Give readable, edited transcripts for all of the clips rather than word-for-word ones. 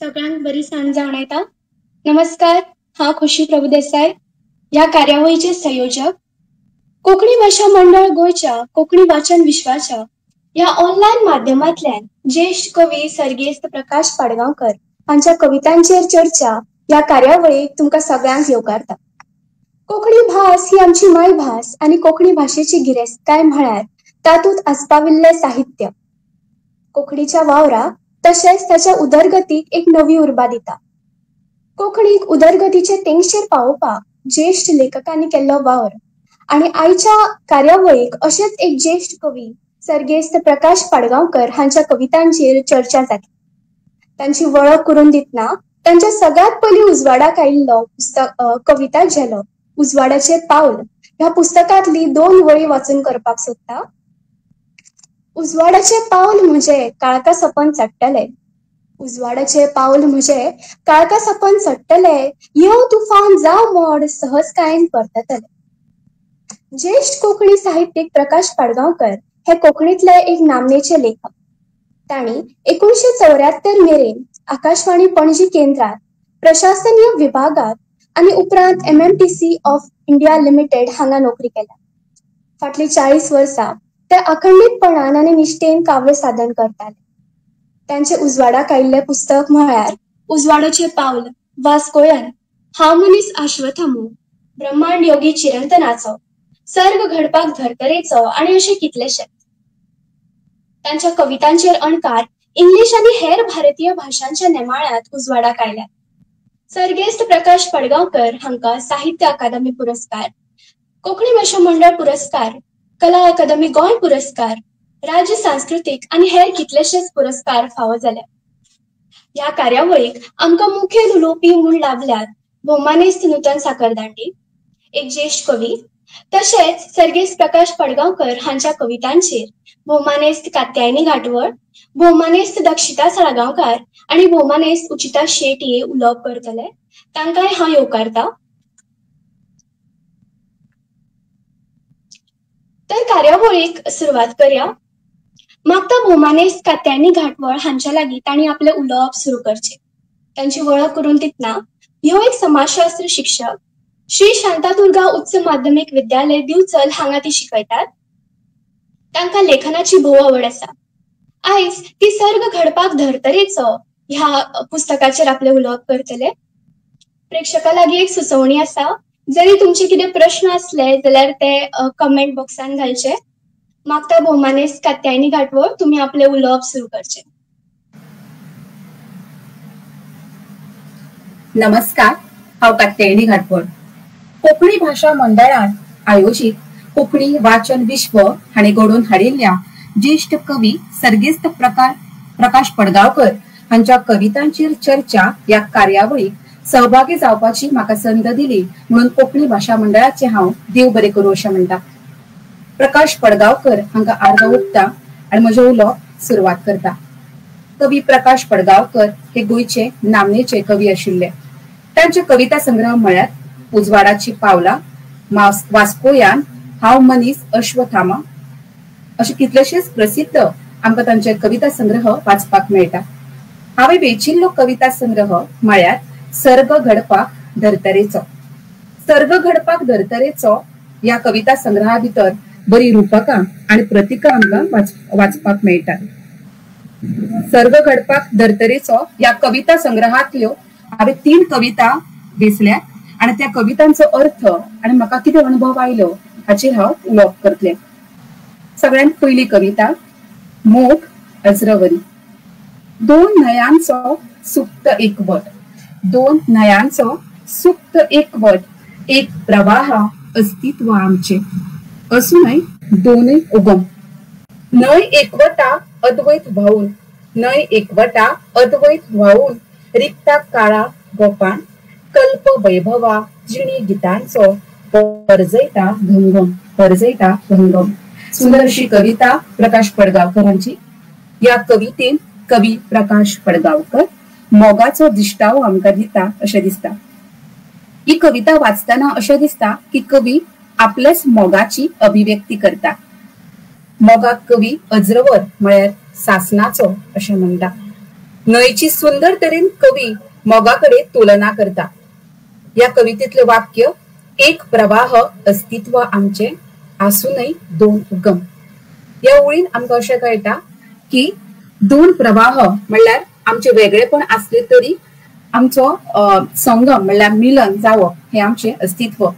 सगळ्यांक बरी सांज जावन येता. नमस्कार, हांव खुशी प्रभुदेसाय, ह्या कार्यावळीचे संयोजक. कोंकणी भाशा मंडळ गोंयच्या कोंकणी वाचन विश्वाच्या ह्या ऑनलायन माध्यमांतल्यान ज्येश्ठ कवी सर्गेस्त प्रकाश पाडगांवकर हांच्या कवितांचेर चर्चा ह्या कार्यावळीक तुमकां सगळ्यांक येवकारता. कोंकणी भास ही आमची मायभास आनी कोंकणी भाशेची गिरेस्तकाय म्हळ्यार तातूंत आस्पाविल्लें साहित्य कोंकणीच्या वावराक तशेंच ताच्या उदरगतीक एक नवी उर्बा दिता. कोंकणीक उदरगतीचे तेंगशेर पावोवपाक ज्येश्ठ लेखकांनी केल्लो वावर आनी आयच्या कार्यावळीक अशेंच एक ज्येश्ठ कवी सर्गेस्त प्रकाश पाडगांवकर हांच्या कवितांचेर चर्चा जाली. तांची वळख करून दितना तांच्या सगळ्यांत पयलीं उजवाडाक आयिल्लो पुस्तक कविता झेलो उजवाडाचे पावल ह्या पुस्तकांतली दोन वळी वाचून करपाक सोदता. उजवाडाचे पावल म्हजे काळका सपन चडटले, उजवाडाचे पावल म्हजे काळका सपन चडटले, येव तुफान जाव मोड सहजकायेन परततले. ज्येश्ठ कोंकणी साहित्यीक प्रकाश पाडगांवकर हे कोंकणीतले एक नामनेचे लेखक. तांणी 1974 मेरेन आकाशवाणी पणजी केंद्रात प्रशासनीय विभागात आनी उपरांत MMTC of India limited हांगा नोकरी केल्या. फाटलीं 40 वर्सां ते अखंडीतपणान आनी निश्ठेन काव्य साधन करताले. तांचे उजवाडाक आयिल्लें पुस्तक म्हळ्यार उजवाडाचे पावल, वास्कोयन, हांव मनीस आश्वथामो, ब्रह्मांड योगी चिरंतनाचो, सर्ग घडपाक धर्तरेचो आनी अशे कितलेशे. तांच्या कवितांचेर अणकार इंग्लीश आनी हेर भारतीय भाशांच्या नेमाळ्यांत उजवाडाक आयल्यात. सर्गेस्त प्रकाश पाडगांवकर हांकां साहित्य अकादमी पुरस्कार, कोंकणी भाशा मंडळ पुरस्कार, कला अकादमी गोंय पुरस्कार, राज्य सांस्कृतीक आनी हेर कितलेशेच पुरस्कार फावो जाल्यात. ह्या कार्यावळीक आमकां मुखेल उलोवपी म्हूण लाभल्यात भोवमानेस्त नूतन साखरदांडी, एक ज्येश्ठ कवी, तशेंच सर्गेस्त प्रकाश पाडगांवकर हांच्या कवितांचेर भोवमानेस्त कात्यायनी घाटवळ, भोवमानेस्त दक्षिता साळगांवकार आनी भोवमानेस्त उचिता शेट उलोवप करतले. तांकांय हांव येवकारता. तर कार्यावळीक सुरवात करया. मागता भोवमानेस्त कात्यायनी घाटवळ हांच्या लागीं तांणी आपलें उलोवप सुरू करचें. तांची वळख करून दितना ह्यो एक समाजशास्त्र शिक्षक, श्री शांतादुर्गा उच्च माध्यमीक विद्यालय दिवचल हांगा ती शिकयतात. तांकां लेखनाची भोव आवड आसा. आयज ती सर्ग घडपाक धर्तरेचो ह्या पुस्तकाचेर आपलें उलोवप करतले. प्रेक्षकां लागीं एक सुचोवणी आसा, जरी तुमचे कितें प्रश्न आसले जाल्यार ते कमेंट बॉक्सान घालचे. मागता भोवमानेस्त कात्यायनी घाटवळ, तुमी आपलें उलोवप सुरू करचें. नमस्कार, हांव कात्यायनी घाटवळ. कोंकणी भाशा मंडळान आयोजीत कोंकणी वाचन विश्व हांणी घडोवन हाडिल्ल्या ज्येश्ठ कवी सर्गेस्त प्रकाश पडगांवकर हांच्या कवितांचेर चर्चा ह्या कार्यावळीक सहभागी जावपाची म्हाका संद दिली म्हणून कोंकणी भाशा मंडळाचे हांव देव बरें करूं अशें म्हणटा. प्रकाश पडगांवकर हांकां आर्गां ओंपता आनी म्हजें उलोवप सुरवात करता. कवी प्रकाश पडगांवकर हे गोंयचे नामनेचे कवी आशिल्ले. तांचे कविता संग्रह म्हळ्यार उजवाडाची पावलां, वास्कोयान, हांव मनीस अश्वथामा अशे कितलेशेच प्रसिद्ध आमकां तांचे कविता संग्रह वाचपाक मेळटा. हांवें वेंचिल्लो कविता संग्रह म्हळ्यार सर्ग घडपाक धर्तरेचो. सर्ग घडपाक धर्तरेचो ह्या कविता संग्रहा भितर बरी रुपकां आनी प्रतिकां आमकां वाचपाक मेळटात. सर्ग घडपाक धर्तरेचो ह्या कविता संग्रहांतल्यो हांवें 3 कविता वेंचल्यात आनी त्या कवितांचो अर्थ आनी म्हाका कितें अणभव आयलो हाचेर हांव उलोवप करतलें. सगळ्यांत पयली कविता मोग अज्रवरी. दोन न्हंयांचो सुप्त एकवट, दोन न्हंयांचो सुप्त एकवट, एक प्रवाह अस्तित्व आमचे असूनय दोनय उगम. न्हंय एकवटा अद्वैत व्हांवून, न्हंय एकवटा अद्वैत व्हांवून, रिक्ता काळा गोपान कल्प वैभवा जिणी गितांचो परजयता भंगम, परजयता भंगम. सुंदर अशी कविता प्रकाश पडगांवकरांची. ह्या कवितेन कवी प्रकाश पडगांवकर मोगाचो दिश्टावो आमकां दिता अशें दिसता. ही कविता वाचतना अशें दिसता की कवी आपल्याच मोगाची अभिव्यक्ती करता. मोगाक कवी अज्रवर म्हळ्यार सासनाचो अशें म्हणटा. न्हंयची सुंदर तरेन कवी मोगा कडेन तुलना करता. ह्या कवितेंतलें वाक्य एक प्रवाह अस्तित्व आमचें आसूनय दोन उगम. ह्या ओळीन आमकां अशें कळटा की दोन प्रवाह म्हणल्यार आमचे वेगळेपण आसले तरी आमचो संगम म्हणल्यार मिलन जावप हें आमचें अस्तित्व.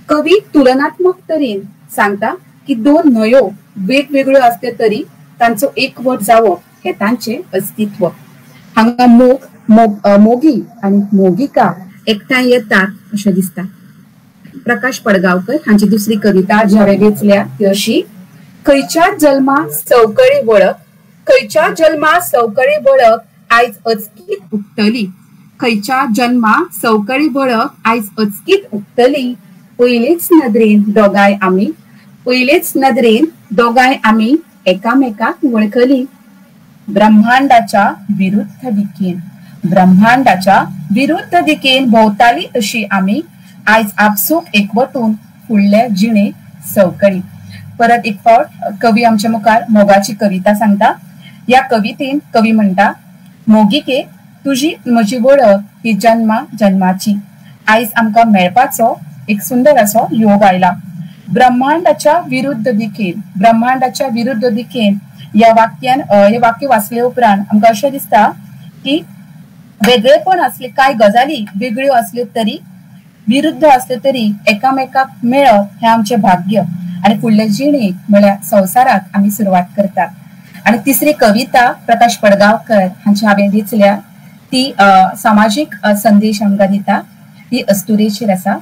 कवी तुलनात्मक तरेन सांगता की दोन न्हंयो वेगवेगळ्यो आसल्यो तरी तांचो एकवट जावप हें तांचें अस्तित्व. हांगा मोग मोगी आनी मोगिका एकठांय येतात अशें दिसता. प्रकाश पडगांवकर हांची दुसरी कविता जी हांवें वेंचल्या ती अशी. खंयच्या जल्मा संवकळी वळख, खंयच्या जल्मा संवकळी वळख आयज अचकीत उगतली. खंयच्या जल्मा संवकळी वळख आयज अचकीत उगतली. पयलेच नदरेन दोगांय आमी, पयलेच नदरेन दोगांय आमी एकामेकाक वळखली. ब्रह्मांडाच्या विरुद्ध दिकेन, ब्रह्मांडाच्या विरुद्ध दिकेन भोंवताली तशी आमी आयज आपसूक एकवटून फुडल्या जिणे संवकळी. परत एक फावट कवी आमच्या मुखार मोगाची कविता सांगता. ह्या कवितेन कवी म्हणटा, मोगिके तुजी म्हजी वळख ही जन्मा जन्माची, आयज आमकां मेळपाचो एक सुंदर असो योग आयला. ब्रह्मांडाच्या विरुद्ध दिकेन, ब्रह्मांडाच्या विरुद्ध दिकेन ह्या वाक्यान, हे वाक्य वाचले उपरांत आमकां अशें दिसता की वेगळेपण आसले, कांय गजाली वेगळ्यो आसल्यो तरी, विरुद्ध आसल्यो तरी एकामेकाक मेळप हें आमचें भाग्य आनी फुडले जिणेक म्हळ्यार संवसाराक आमी सुरवात करतात. आनी तिसरी कविता प्रकाश पडगांवकर हांची हांवें वेंचल्या ती सामाजीक संदेश आमकां दिता. ती अस्तुरेचेर आसा.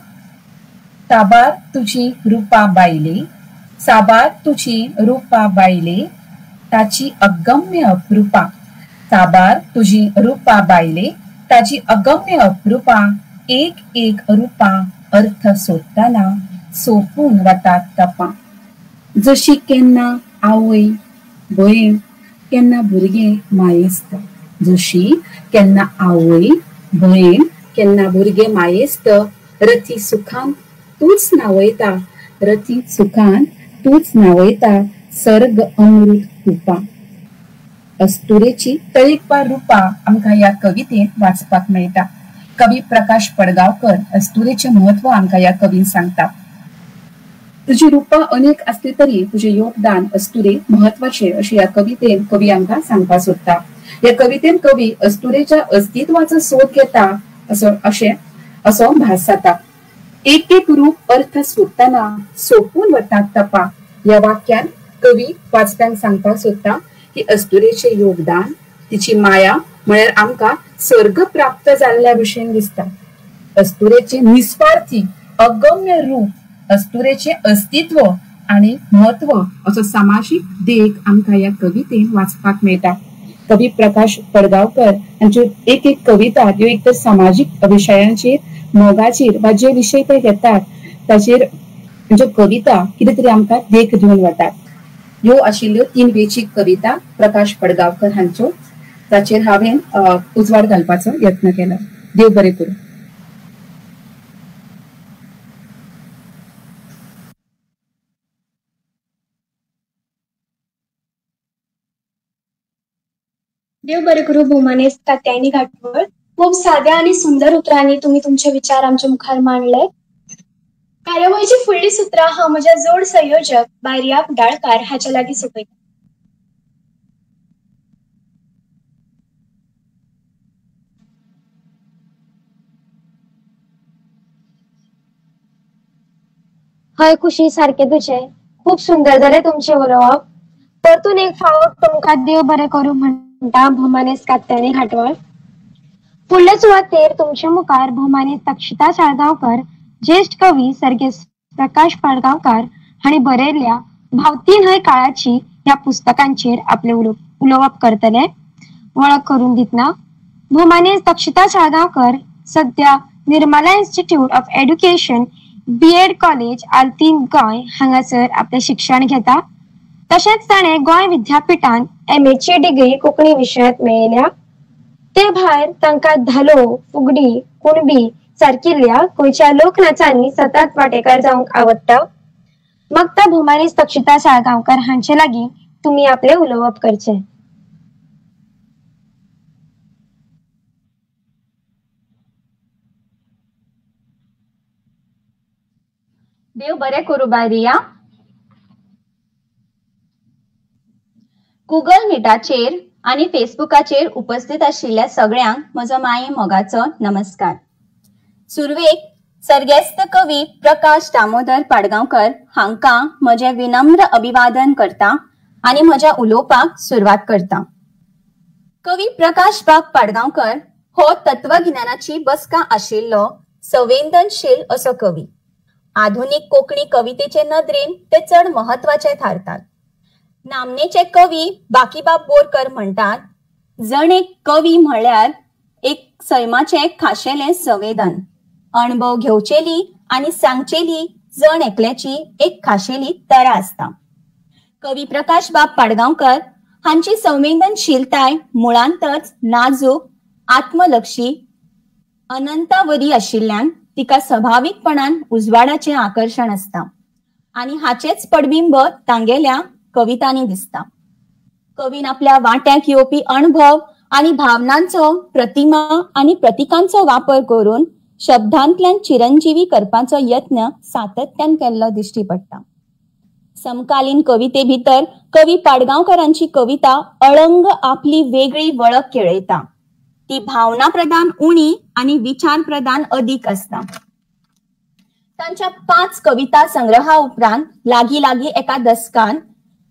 साबार तुजी रुपा बायले, साबार तुजी रुपा बायले, ताची अगम्य अप्रुपा. साबार तुजी रुपा बायले, ताची अगम्य अप्रुपा, एक एक रुपा अर्थ सोदतना सोपून वतात तपा. जशी केन्ना आवय भयण केन्ना भुरगें मायेस्त, जशी केन्ना आवय भयण केन्ना भुरगें मायेस्त, रथी सुखान तूच न्हावयता, रथी सुखान तूच न्हावयता, सर्ग अमृत रुपा. अस्तुरेची तळीकपार रुपा आमकां ह्या कवितेंत वाचपाक मेळटा. कवी प्रकाश पडगांवकर अस्तुरेचें म्हत्व आमकां ह्या कवीन सांगता. तुजी रुपां अनेक आसली तरी तुजें योगदान अस्तुरे म्हत्वाचें अशें ह्या कवितेन कवी आमकां सांगपाक सोदता. ह्या कवितेन कवी अस्तुरेच्या अस्तित्वाचो सोद घेता असो अशें असो भास जाता. एक एक रूप अर्थ सोदतना सोपून वतात तपा ह्या वाक्यान कवी वाचप्यांक सांगपाक सोदता की अस्तुरेचें योगदान, तिची माया म्हळ्यार आमकां स्वर्ग प्राप्त जाल्ल्या भशेन दिसता. अस्तुरेचें निस्वार्थी अगम्य रूप, अस्तुरेचें अस्तित्व आनी म्हत्व असो सामाजीक देख आमकां ह्या कवितेन वाचपाक मेळटा. कवी प्रकाश पडगांवकर हांच्यो एक एक कविता ह्यो एक तर सामाजीक विशयांचेर, मोगाचेर वा जे विशय ते घेतात ताचेर ज्यो कविता कितें तरी आमकां देख दिवन वतात. ह्यो आशिल्ल्यो तीन वेंचीक कविता प्रकाश पडगांवकर हांच्यो, ताचेर हांवें उजवाड घालपाचो यत्न केलो. देव बरें करूं. देव बरें करूं भोवमानेस्त कात्यायनी घाटवळ. खूब साद्या आनी सुंदर उतरांनी तुमी तुमचे विचार आमच्या मुखार मांडले. कार्यावळीची फुडली सुत्रां हांव म्हज्या जोड संयोजक बायरिया कुडाळकार हाच्या लागीं सोंपयता. हय खुशी, सारकें तुजें खूब सुंदर जालें तुमचें उलोवप. परतून एक फावट तुमकां देव बरें करूं म्हणटा भोवमानेस्त कात्यायनी घाटवळ. फुडले सुवातेर तुमचे मुखार भोवमानेस्त अक्षिता साळगांवकर, ज्येश्ठ कवी सर्गेस्त प्रकाश पाडगांवकार हांणी बरयल्ल्या भावती न्हय काळाची ह्या पुस्तकांचेर आपलें उलोवप करतले. वळख करून दितना भोवमानेस्त अक्षिता साळगांवकर सद्या Nirmala institute of education B Ed college Altinho Goa हांगासर आपलें शिक्षण घेता. तशेंच ताणें गोंय विद्यापिठांत MA ची डिग्री कोंकणी विशयांत मेळयल्या. ते भायर तांकां धालो, फुगडी, कुणबी सारकिल्ल्या गोंयच्या लोकनाचांनी सतत वांटेकार जावंक आवडटा. मागता भोवमानेस्त अक्षिता साळगांवकर हांचे लागीं तुमी आपलें उलोवप करचें. देव बरें करूं बाय रिया. गुगल मिटाचेर आनी फेसबुकाचेर उपस्थित आशिल्ल्या सगळ्यांक म्हजो माये मोगाचो नमस्कार. सुरवेक सर्गेस्त कवी प्रकाश दामोदर पाडगांवकर हांकां म्हजें विनम्र अभिवादन करता आनी म्हज्या उलोवपाक सुरवात करता. कवी प्रकाश बाब पाडगांवकर हो तत्वगिन्यानाची बसका आशिल्लो संवेदनशील असो कवी. आधुनीक कोंकणी कवितेचे नदरेन ते चड म्हत्वाचे थारतात. नामनेचे कवी बाकीबाब बोरकर म्हणटात, जण एक कवी म्हळ्यार एक सैमाचें खाशेलें संवेदन, अणभव घेवचेली आनी सांगचेली जण एकल्याची एक खाशेली तरा आसता. कवी प्रकाश बाब पाडगांवकर हांची संवेदनशीलताय मुळांतच नाजूक, आत्मलक्षी, अनंतावरी आशिल्ल्यान तिका सभावीकपणान उजवाडाचें आकर्शण आसता आनी हाचेच पडबिंब तांगेल्या कवितांनी दिसता. कवीन आपल्या वांट्याक येवपी अणभव आनी भावनांचो, प्रतिमा आनी प्रतिकांचो वापर करून शब्दांतल्यान चिरंजीवी करपाचो यत्न सातत्यान केल्लो दिश्टी पडटा. समकालीन कविते भितर कवी पाडगांवकरांची कविता अळंग आपली वेगळी वळख केळयता. ती भावना प्रधान उणी आनी विचार प्रधान अदीक आसता. तांच्या 5 कविता संग्रहा उपरांत लागीं लागीं एका दसकान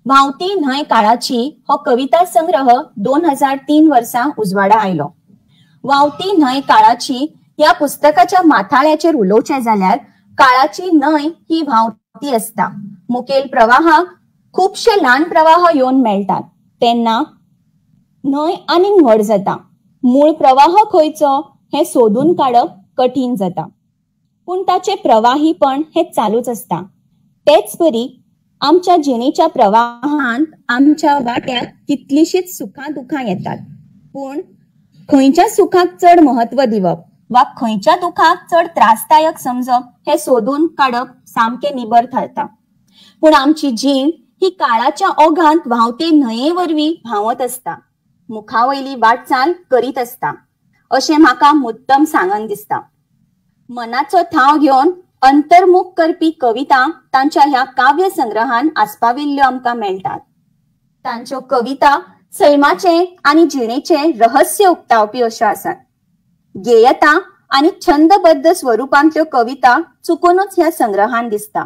व्हांवती न्हंय काळाची हो कविता संग्रह 2003 वर्सा उजवाडा आयलो. व्हांवती न्हंय काळाची ह्या पुस्तकाच्या माथाळ्याचेर उलोवचें जाल्यार काळाची न्हंय ही व्हांवती आसता. मुखेल प्रवाहाक खुबशे ल्हान प्रवाह येवन मेळटात तेन्ना न्हंय आनीक व्हड जाता. मूळ प्रवाह खंयचो हें सोदून काडप कठीण जाता, पूण ताचें प्रवाहीपण हें चालूच आसता. तेच परी आमच्या जिणेच्या प्रवाहांत आमच्या वाट्याक कितलींशींच सुखां दुखां येतात, पूण खंयच्या सुखाक चड म्हत्व दिवप वा खंयच्या दुखाक चड त्रासदायक समजप हें सोदून काडप सामकें निबर थारता. पूण आमची जीण ही काळाच्या ओघांत व्हांवते न्हंये वरवीं व्हांवत आसता, मुखावयली वाटचाल करीत आसता अशें म्हाका मुद्दम सांगन दिसता. मनाचो थाव घेवन अंतर्मुख करपी कविता तांच्या ह्या काव्य संग्रहान आस्पाविल्ल्यो आमकां मेळटात. तांच्यो कविता सैमाचें आनी जिणेचें रहस्य उक्तावपी अश्यो आसात. गेयता आनी छंदबद्ध स्वरुपांतल्यो कविता चुकूनच ह्या संग्रहान दिसता.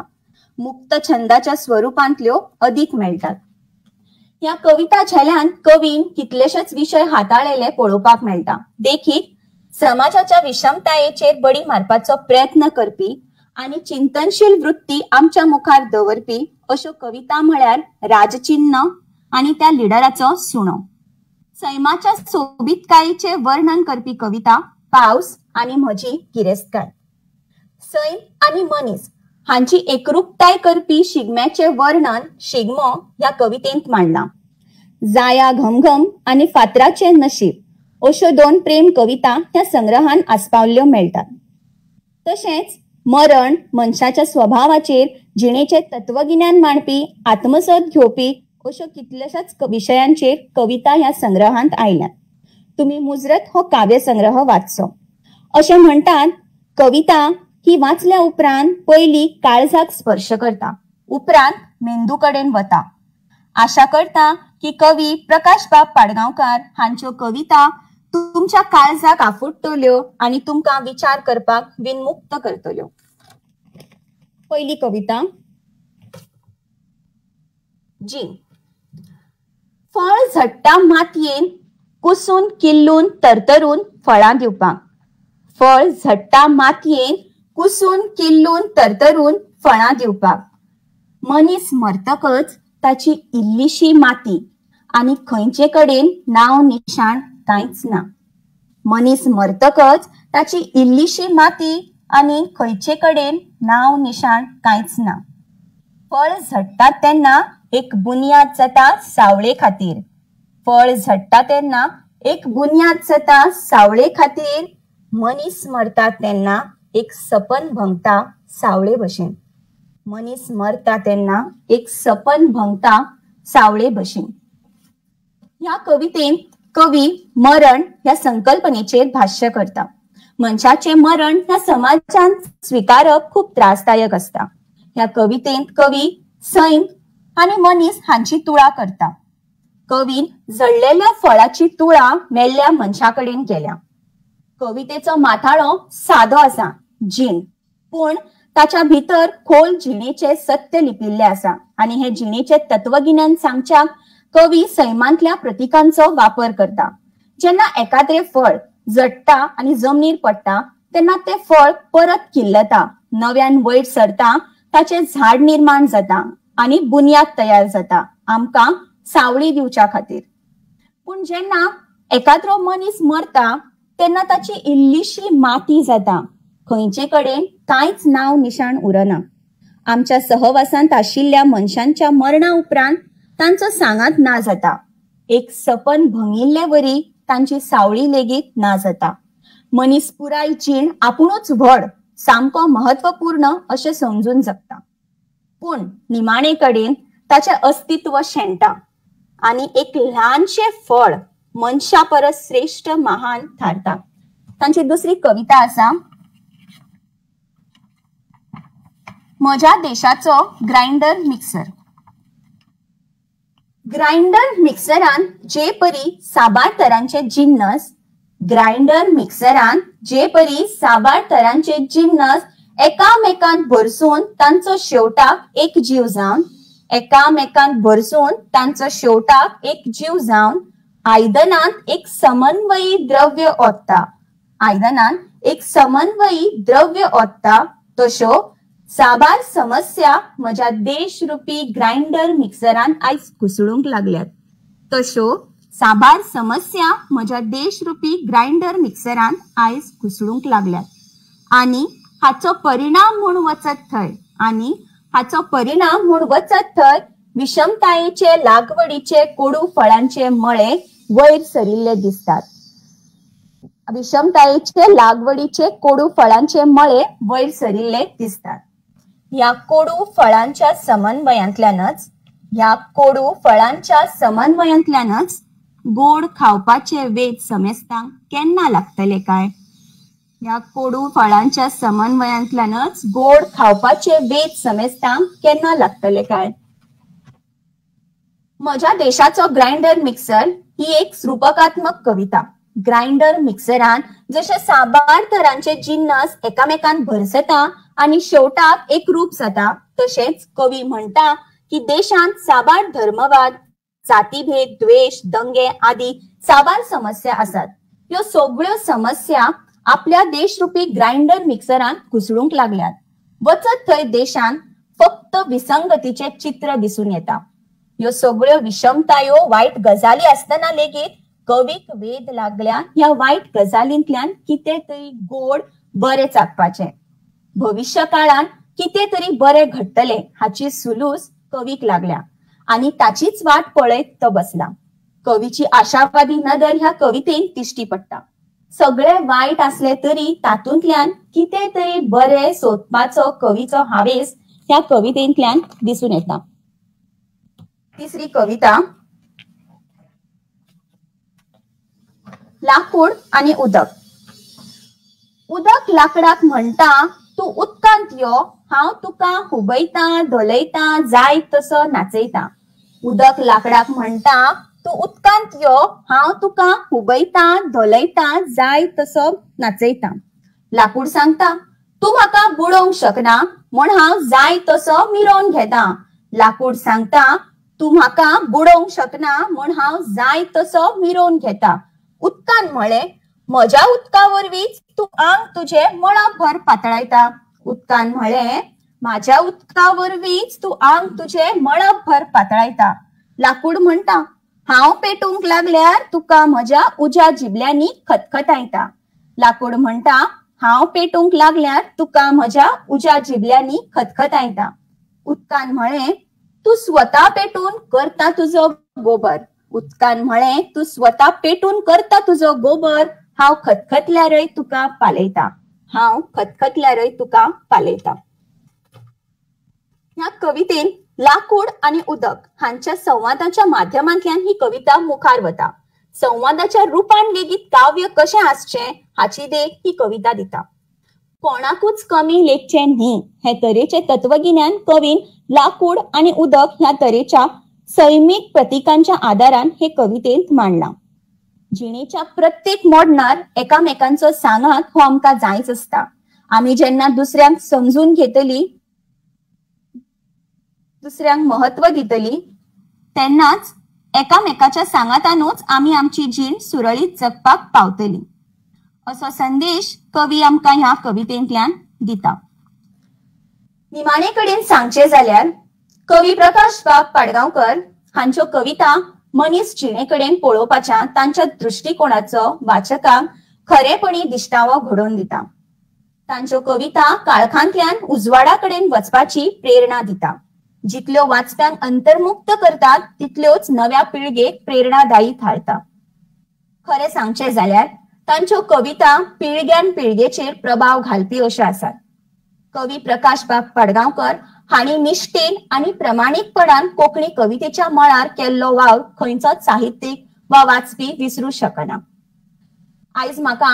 मुक्त छंदाच्या स्वरुपांतल्यो अदीक मेळटात. ह्या कविता झेल्यान कवीन कितलेशेच विशय हाताळलेले पळोवपाक मेळटा. देखीक, समाजाच्या विषमतायेचेर बडी मारपाचो प्रयत्न करपी आनी चिंतनशील वृत्ती आमच्या मुखार दवरपी अश्यो कविता म्हळ्यार राजचिन्न आनी त्या लिडराचो सुणो. सैमाच्या सोबीतकायेचें वर्णन करपी कविता पावस आनी म्हजी गिरेस्तकाय. सैम आनी मनीस हांची एकरूपताय करपी शिगम्याचें वर्णन शिगमो ह्या कवितेंत मांडलां. जाया घमघम आनी फातराचें नशीब अश्यो 2 प्रेम कविता ह्या संग्रहान आस्पावल्ल्यो मेळटात. तशेंच मरण, मनशाच्या स्वभावाचेर जिणेचें तत्वगिन्यान मांडपी, आत्मसत घेवपी अश्यो कितल्याशाच विशयांचेर कविता ह्या संग्रहांत आयल्यात. तुमी मुजरत हो काव्य संग्रह वाचचो. अशें म्हणटात, कविता ही वाचल्या उपरांत पयली काळजाक स्पर्श करता, उपरांत मेंदू कडेन वता. आशा करता की कवी प्रकाश बाब पाडगांवकर हांच्यो कविता तुमच्या काळजाक आफुडटल्यो आनी तुमकां विचार करपाक विनमुक्त करतल्यो. पयली कविता जी. फळ झडटा मातयेन कुसून किल्लून तरतरून फळां दिवपाक. फळ झडटा मातयेन कुसून किल्लून तरतरून फळां दिवपाक. मनीस मरतकच ताची इल्लीशी माती आनी खंयचे कडेन नांव निशाण कांयच ना. मनीस मरतकच ताची इल्लीशी माती आनी खंयचे कडेन नांव निशाण कांयच ना. फळ झडटा तेन्ना एक बुन्याद जाता सावळे खातीर. फळ झडटा तेन्ना एक बुन्याद जाता सावळे खातीर. मनीस मरता तेन्ना एक सपन भंगता सावळे भशेन. मनीस मरता तेन्ना एक सपन भंगता सावळे भशेन. ह्या कवितेंत कवी मरण ह्या संकल्पनेचेर भाष्य करता. मनशाचें मरण ह्या समाजान स्विकारप खूब त्रासदायक आसता. ह्या कवितेंत कवी सैम आनी मनीस हांची तुळा करता. कवीन जडलेल्या फळाची तुळा मेल्ल्या मनशा कडेन केल्या. कवितेचो माथाळो सादो आसा, जीण, पूण ताच्या भितर खोल जिणेचे सत्य लिपिल्ले आसा आनी हे जिणेचे तत्वगिन्यान सांगच्याक कवी सैमांतल्या प्रतिकांचो वापर करता. जेन्ना एकाद्रे फळ जडटा आनी जमनीर पडटा तेन्ना ते फळ परत किल्लता, नव्यान वयर सरता, ताचे झाड निर्माण जाता आनी बुन्याद तयार जाता आमकां सावळी दिवच्या खातीर. पूण जेन्ना एकाद्रो मनीस मरता तेन्ना ताची इल्लीशी माती जाता, खंयचे कडेन कांयच नांव निशाण उरना. आमच्या सहवासांत आशिल्ल्या मनशांच्या मरणा उपरांत तांचो सांगात ना जाता. एक सपन भंगिल्ले वरी तांची सावळी लेगीत ना जाता. मनीस पुराय जीण आपुणूच व्हड, सामको महत्वपूर्ण अशें समजून जगता, पूण निमाणे कडेन ताचें अस्तित्व शेणटा आनी एक ल्हानशें फळ मनशा परस श्रेष्ठ महान थारता. तांची दुसरी कविता आसा म्हज्या देशाचो ग्राइंडर मिक्सर. ग्राइंडर मिक्सरान जे परी साबार तरांचे जिन्नस ग्राइंडर मिक्सरान जे परी साबार तरांचे जिन्नस एकामेकांत भरसून तांचो शेवटाक एक जीव जावन एकामेकांत भरसून तांचो शेवटाक एक जीव जावन आयदनांत एक समन्वयी द्रव्य ओत्ता आयदनांत एक समन्वयी द्रव्य ओत्ता तश्यो साबार समस्या म्हज्या देशरूपी ग्राइंडर मिक्सरान आयज घुसळूंक लागल्यात. तश्यो साबार समस्या म्हज्या देशरूपी ग्राइंडर मिक्सरान आयज घुसळूंक लागल्यात आनी हाचो परिणाम म्हूण वचत थंय आनी हाचो परिणाम म्हूण वचत थंय विषमतायेचे लागवडीचे कोडू फळांचे मळे वयर सरिल्ले दिसतात. विषमतायेचे लागवडीचे कोडू फळांचे मळे वयर सरिल्ले दिसतात. ह्या कोडू फळांच्या समन्वयांतल्यानच ह्या कोडू फळांच्या समन्वयांतल्यानच गोड खावपाचे वेद समेस्तांक केन्ना लागतले काय? ह्या कोडू फळांच्या समन्वयांतल्यानच गोड खावपाचे वेद समेस्तांक केन्ना लागतले काय? म्हज्या देशाचो ग्राइंडर मिक्सर ही एक रूपकात्मक कविता. ग्राइंडर मिक्सरान जशे साबार तरांचे जिन्नस एकामेकांत भरसता आनी शेवटाक एक रूप जाता, तशेंच कवी म्हणटा की देशांत साबार धर्मवाद, जातीभेद, द्वेष, दंगे आदी साबार समस्या आसात. ह्यो सगळ्यो समस्या आपल्या देशरूपी ग्राइंडर मिक्सरांत घुसळूंक लागल्यात. वचत थंय देशांत फक्त विसंगतीचे चित्र दिसून येता. ह्यो सगळ्यो विषमतायो वायट गजाली आसतना लेगीत कवीक वेद लागल्या ह्या वायट गजालींतल्यान कितें तरी गोड बरें चाखपाचें, भविश्य काळांत कितें तरी बरें घडटलें हाची सुलूस कवीक लागल्या आनी ताचीच वाट पळयत तो बसला. कवीची आशावादी नदर ह्या कवितेन दिश्टी पडटा. सगळे वायट असले तरी तातूंतल्यान कितें तरी बरें सोदपाचो कवीचो हावेस ह्या कवितेंतल्यान दिसून येता. तिसरी कविता लाकूड आनी उदक. उदक लाकडाक म्हणटा, तूं उदकांत यो, हांव तुका हुबयता, धोलयता, जाय तसो नाचयता. उदक लाकडाक म्हणटा, तूं उदकांत यो, हांव तुका हुबयता, धोलयता, जाय तसो नाचयता. लाकूड सांगता, तूं म्हाका बुडोवंक शकना म्हूण हांव जाय तसो मिरोवन घेता. लाकूड सांगता, तूं म्हाका बुडोवंक शकना म्हूण हांव जाय तसो मिरोवन घेता. उदकान म्हळें, म्हज्या उदका वरवींच तूं आंग तुजें मळबभर पातळायता. उदकान म्हळें, म्हाज्या उदका वरवींच तूं आंग तुजें मळबभर पातळायता. लाकूड म्हणटा, हांव पेटूंक लागल्यार तुका म्हज्या उज्या जिबल्यांनी खतखतायता. लाकूड म्हणटा, हांव पेटूंक लागल्यार तुका म्हज्या उज्या जिबल्यांनी खतखतायता. उदकान म्हळें, तूं स्वता पेटून करता तुजो गोबर. उदकान म्हळें, तूं स्वता पेटून करता तुजो गोबर, हांव खतखतल्यारय तुका पालयता. हांव खतखतल्यारय तुका पालयता. ह्या कवितेन लाकूड आनी उदक हांच्या संवादाच्या माध्यमांतल्यान ही कविता मुखार वता. संवादाच्या रुपान लेगीत काव्य कशें आसचें हाची देख ही कविता दिता. कोणाकूच कमी लेखचें न्ही हे तरेचे तत्वगिन्यान कवीन लाकूड आनी उदक ह्या तरेच्या सैमीक प्रतिकांच्या आदारान हे कवितेंत मांडला. जिणेच्या प्रत्येक मोडणार एकामेकांचो सांगात हो आमकां जायच आसता. आमी जेन्ना दुसऱ्यांक समजून घेतली, दुसऱ्यांक महत्व दितली, तेन्नाच एकामेकाच्या सांगातानूच आमी आमची जीण सुरळीत जगपाक पावतली असो संदेश कवी आमकां ह्या कवितेंतल्यान दिता. निमाणे कडेन सांगचें जाल्यार कवी प्रकाश बाब पाडगांवकर हांच्यो कविता मनीस जिणे कडेन पळोवपाच्या तांच्या दृश्टिकोणाचो वाचकांक खरेपणी दिश्टावो घडोवन दिता. तांच्यो कविता काळखांतल्यान उजवाडा कडेन वचपाची प्रेरणा दिता. जितल्यो वाचप्यांक अंतर्मुक्त करतात तितल्योच नव्या पिळगेक प्रेरणादायी थारता. खरें सांगचें जाल्यार तांच्यो कविता पिळग्यान पिळगेचेर प्रभाव घालपी अश्यो आसात. कवी प्रकाश बाब पाडगांवकर हांणी निश्ठेन आनी प्रमाणीकपणान कोंकणी कवितेच्या मळार केल्लो वावर खंयचोच साहित्यीक वा वाचपी विसरू शकना. आयज म्हाका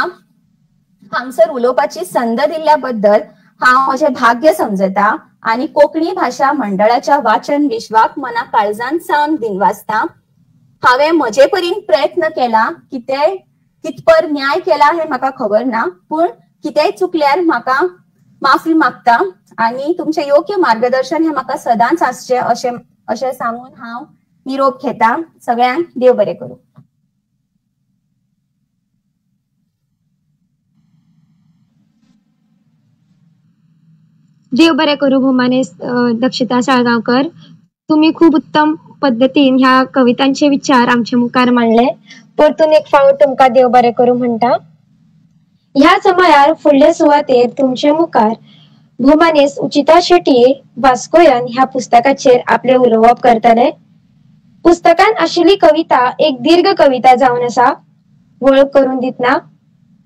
हांगसर उलोवपाची संद दिल्ल्या बद्दल हांव म्हजें भाग्य समजता आनी कोंकणी भाशा मंडळाच्या वाचन विश्वाक मना काळजान सावन दिनवासता. हांवें म्हजे परीन प्रयत्न केला, कितें कितपर न्याय केला हें म्हाका खबर ना, पूण कितेंय चुकल्यार म्हाका माफी मागता आनी तुमचें योग्य मार्गदर्शन हें म्हाका सदांच आसचें अशें अशें सांगून हांव निरोप घेता. सगळ्यांक देव बरें करूं. देव बरें करूं भोमानेस्त दक्षिता साळगांवकर. तुम्ही खूब उत्तम पद्दतीन ह्या कवितांचे विचार आमचे मुखार मांडले. परतून एक फावट तुमकां देव बरें करूं म्हणटा. ह्या समयार फुडले सुवातेर तुमचे मुखार भोमानेस्त उचिता शेट्ये वास्कोयन ह्या पुस्तकाचेर आपले उलोवप करतले. पुस्तकान आशिल्ली कविता एक दीर्घ कविता जावन आसा. वळख करून दितना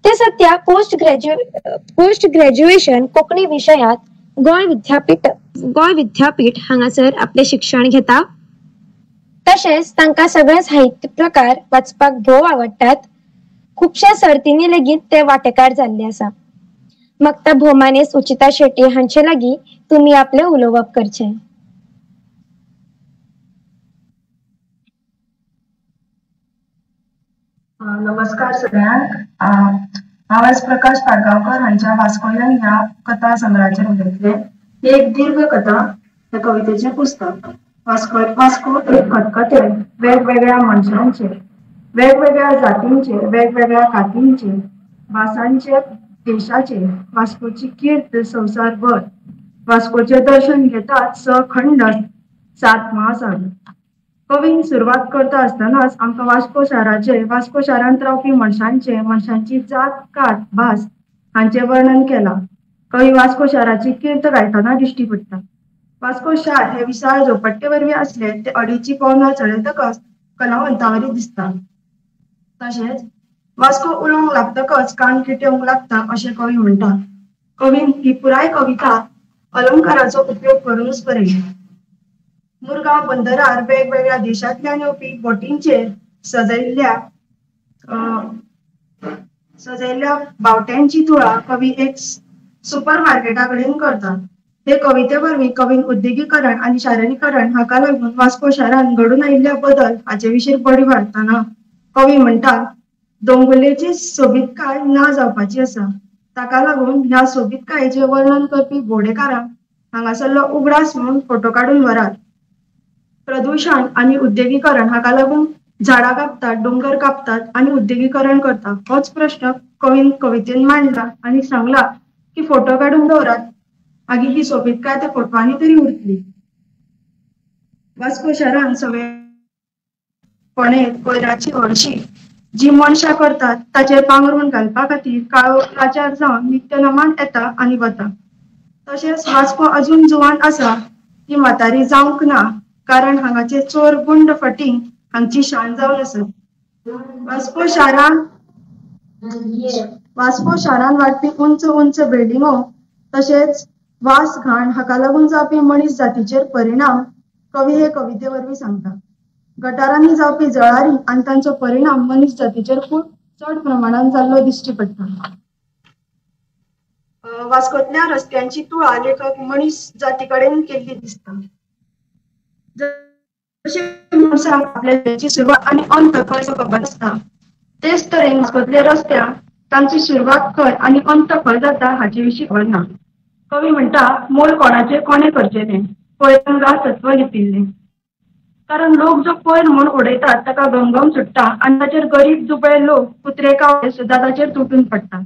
ते सद्या पोस्ट ग्रॅज्युएशन कोंकणी विशयांत गोंय विद्यापीठ हांगासर आपले शिक्षण घेता. तशेंच तांकां सगळे साहित्य प्रकार वाचपाक भोव आवडटात. खुबश्या सर्तींनी लेगीत ते वांटेकार जाल्ले आसा. म्हाका भोमानेस्त उचिता शेट्ये हांचे लागीं तुमी आपलें उलोवप करचें. नमस्कार सगळ्यांक. हांव आयज प्रकाश पाडगांवकर हांच्या वास्कोयन ह्या कथा संग्रहाचेर उलयतलें. ही एक दीर्घ कथा ह्या कवितेचें पुस्तक. वास्को एक खतखतें वेगवेगळ्या मनशांचेर, वेगवेगळ्या जातींचेर, वेगवेगळ्या कातींचेर, भासांचेर, देशाचेर. वास्कोची कीर्त संवसारभर. वास्कोचें दर्शन घेतात स खंड 7 महासागर. कवीन सुरवात करता आसतनाच आमकां वास्को शाराचे, वास्को शारांत रावपी मनशांचे, मनशांची जात, कात, भास हांचें वर्णन केलां. कवी वास्को शाराची कीर्त गायतना दिश्टी पडटा. वास्को शार हे विशाळ झोपडट्टे वरवीं आसले ते अडीची पोंदां चडयतकच कलावंतावरी दिसता. तशेंच वास्को उलोवंक लागतकच कान किटेवंक लागता अशें कवी म्हणटा. कवीन ही पुराय कविता अलंकाराचो उपयोग करूनच बरयली. मुरगांव बंदरार वेगवेगळ्या देशांतल्यान येवपी बोटींचेर सजयल्ल्या बावट्यांची तुळा कवी एक सुपर मार्केटा कडेन करता. हे कविते वरवीं कवीन उद्देगीकरण आनी शारीकरण हाका लागून वास्को शारांत घडून आयिल्ल्या बदल हाचे विशीं बडी मारतना कवी म्हणटा, दोंगुल्लेची सोबीतकाय ना जावपाची आसा. ताका लागून ह्या सोबीतकायेचें वर्णन करपी भोंवडेकारांक हांगासरलो उगडास म्हणून फोटो काडून व्हरात. प्रदूषण आनी उद्देगीकरण हाका लागून झाडां कापतात, दोंगर कापतात आनी उद्देगीकरण करता. होच प्रश्न कवीन कवितेन मांडला आनी सांगला की फोटो काडून दवरात, मागीर ही सोबीतकाय त्या फोटवांनी तरी उरतली. वास्को शारांत सगळे कोणे कोयराची हळशी जी मनशां करतात ताचेर पांगरूण घालपा खातीर काळो लाचार जावन नित्यनमान येता आनी वता. तशेंच वास्को अजून जुवान आसा, ती म्हातारी जावंक ना, कारण हांगाचे चोर, गुंड, फटींग हांची शान जावन आसा. वास्को शारांत वाडपी उंच उंच बिल्डिंगो तशेंच वास, घाण हाका लागून जावपी मनीस जातीचेर परिणाम कवी हे कविते वरवीं सांगता. गटारांनी जावपी जळारी आनी तांचो परिणाम मनीस जातीचेर खूब चड प्रमाणान जाल्लो दिश्टी पडटा. वास्कोतल्या रस्त्यांची तुळा लेखक मनीस जाती कडेन केल्ली दिसता. जशें मनशाक आपल्या सुरवात आनी अंत खंय खबर आसता, तेच तरेन वास्कोतल्या रस्त्यांक तांची सुरवात खंय आनी अंत खंय जाता हाचे विशीं खबर ना. कवी म्हणटा, मोल कोणाचें कोणें करचेलें, पयर सत्व लिपिल्लें. कारण लोक जो कोयर म्हूण उडयतात ताका घमघम सुट्टा आनी ताचेर गरीब दुबळे लोक कुत्रे कावळे सुद्दां ताचेर तुटून पडटा.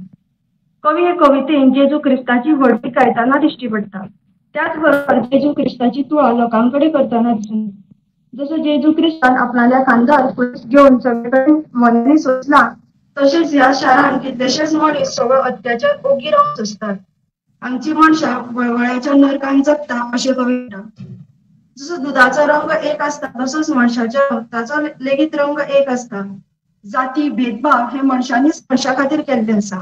कवी हे कवितेन जेजू क्रिस्ताची व्हडवीक गायतना दिश्टी पडटा. त्याच बरोबर जेजू क्रिस्ताची तुळा लोकां कडेन करतना दिसून, जसो जेजू क्रिस्तान आपणाल्या खांदार पुलीस घेवन सगळे कडेन मोन्यांनी सोंसला, तशेंच ह्या शारांत कितलेशेच मनीस सगळो अत्याचार ओगी रावन सोंसतात. हांगची मनशां वळवळ्याच्या नरकान जगता अशें कवी म्हणटा. जसो दुदाचो रंग एक आसता तसोच मनशाच्या रक्ताचो लेगीत रंग एक आसता. जाती भेदभाव हे मनशांनीच मनशा खातीर केल्ले आसा,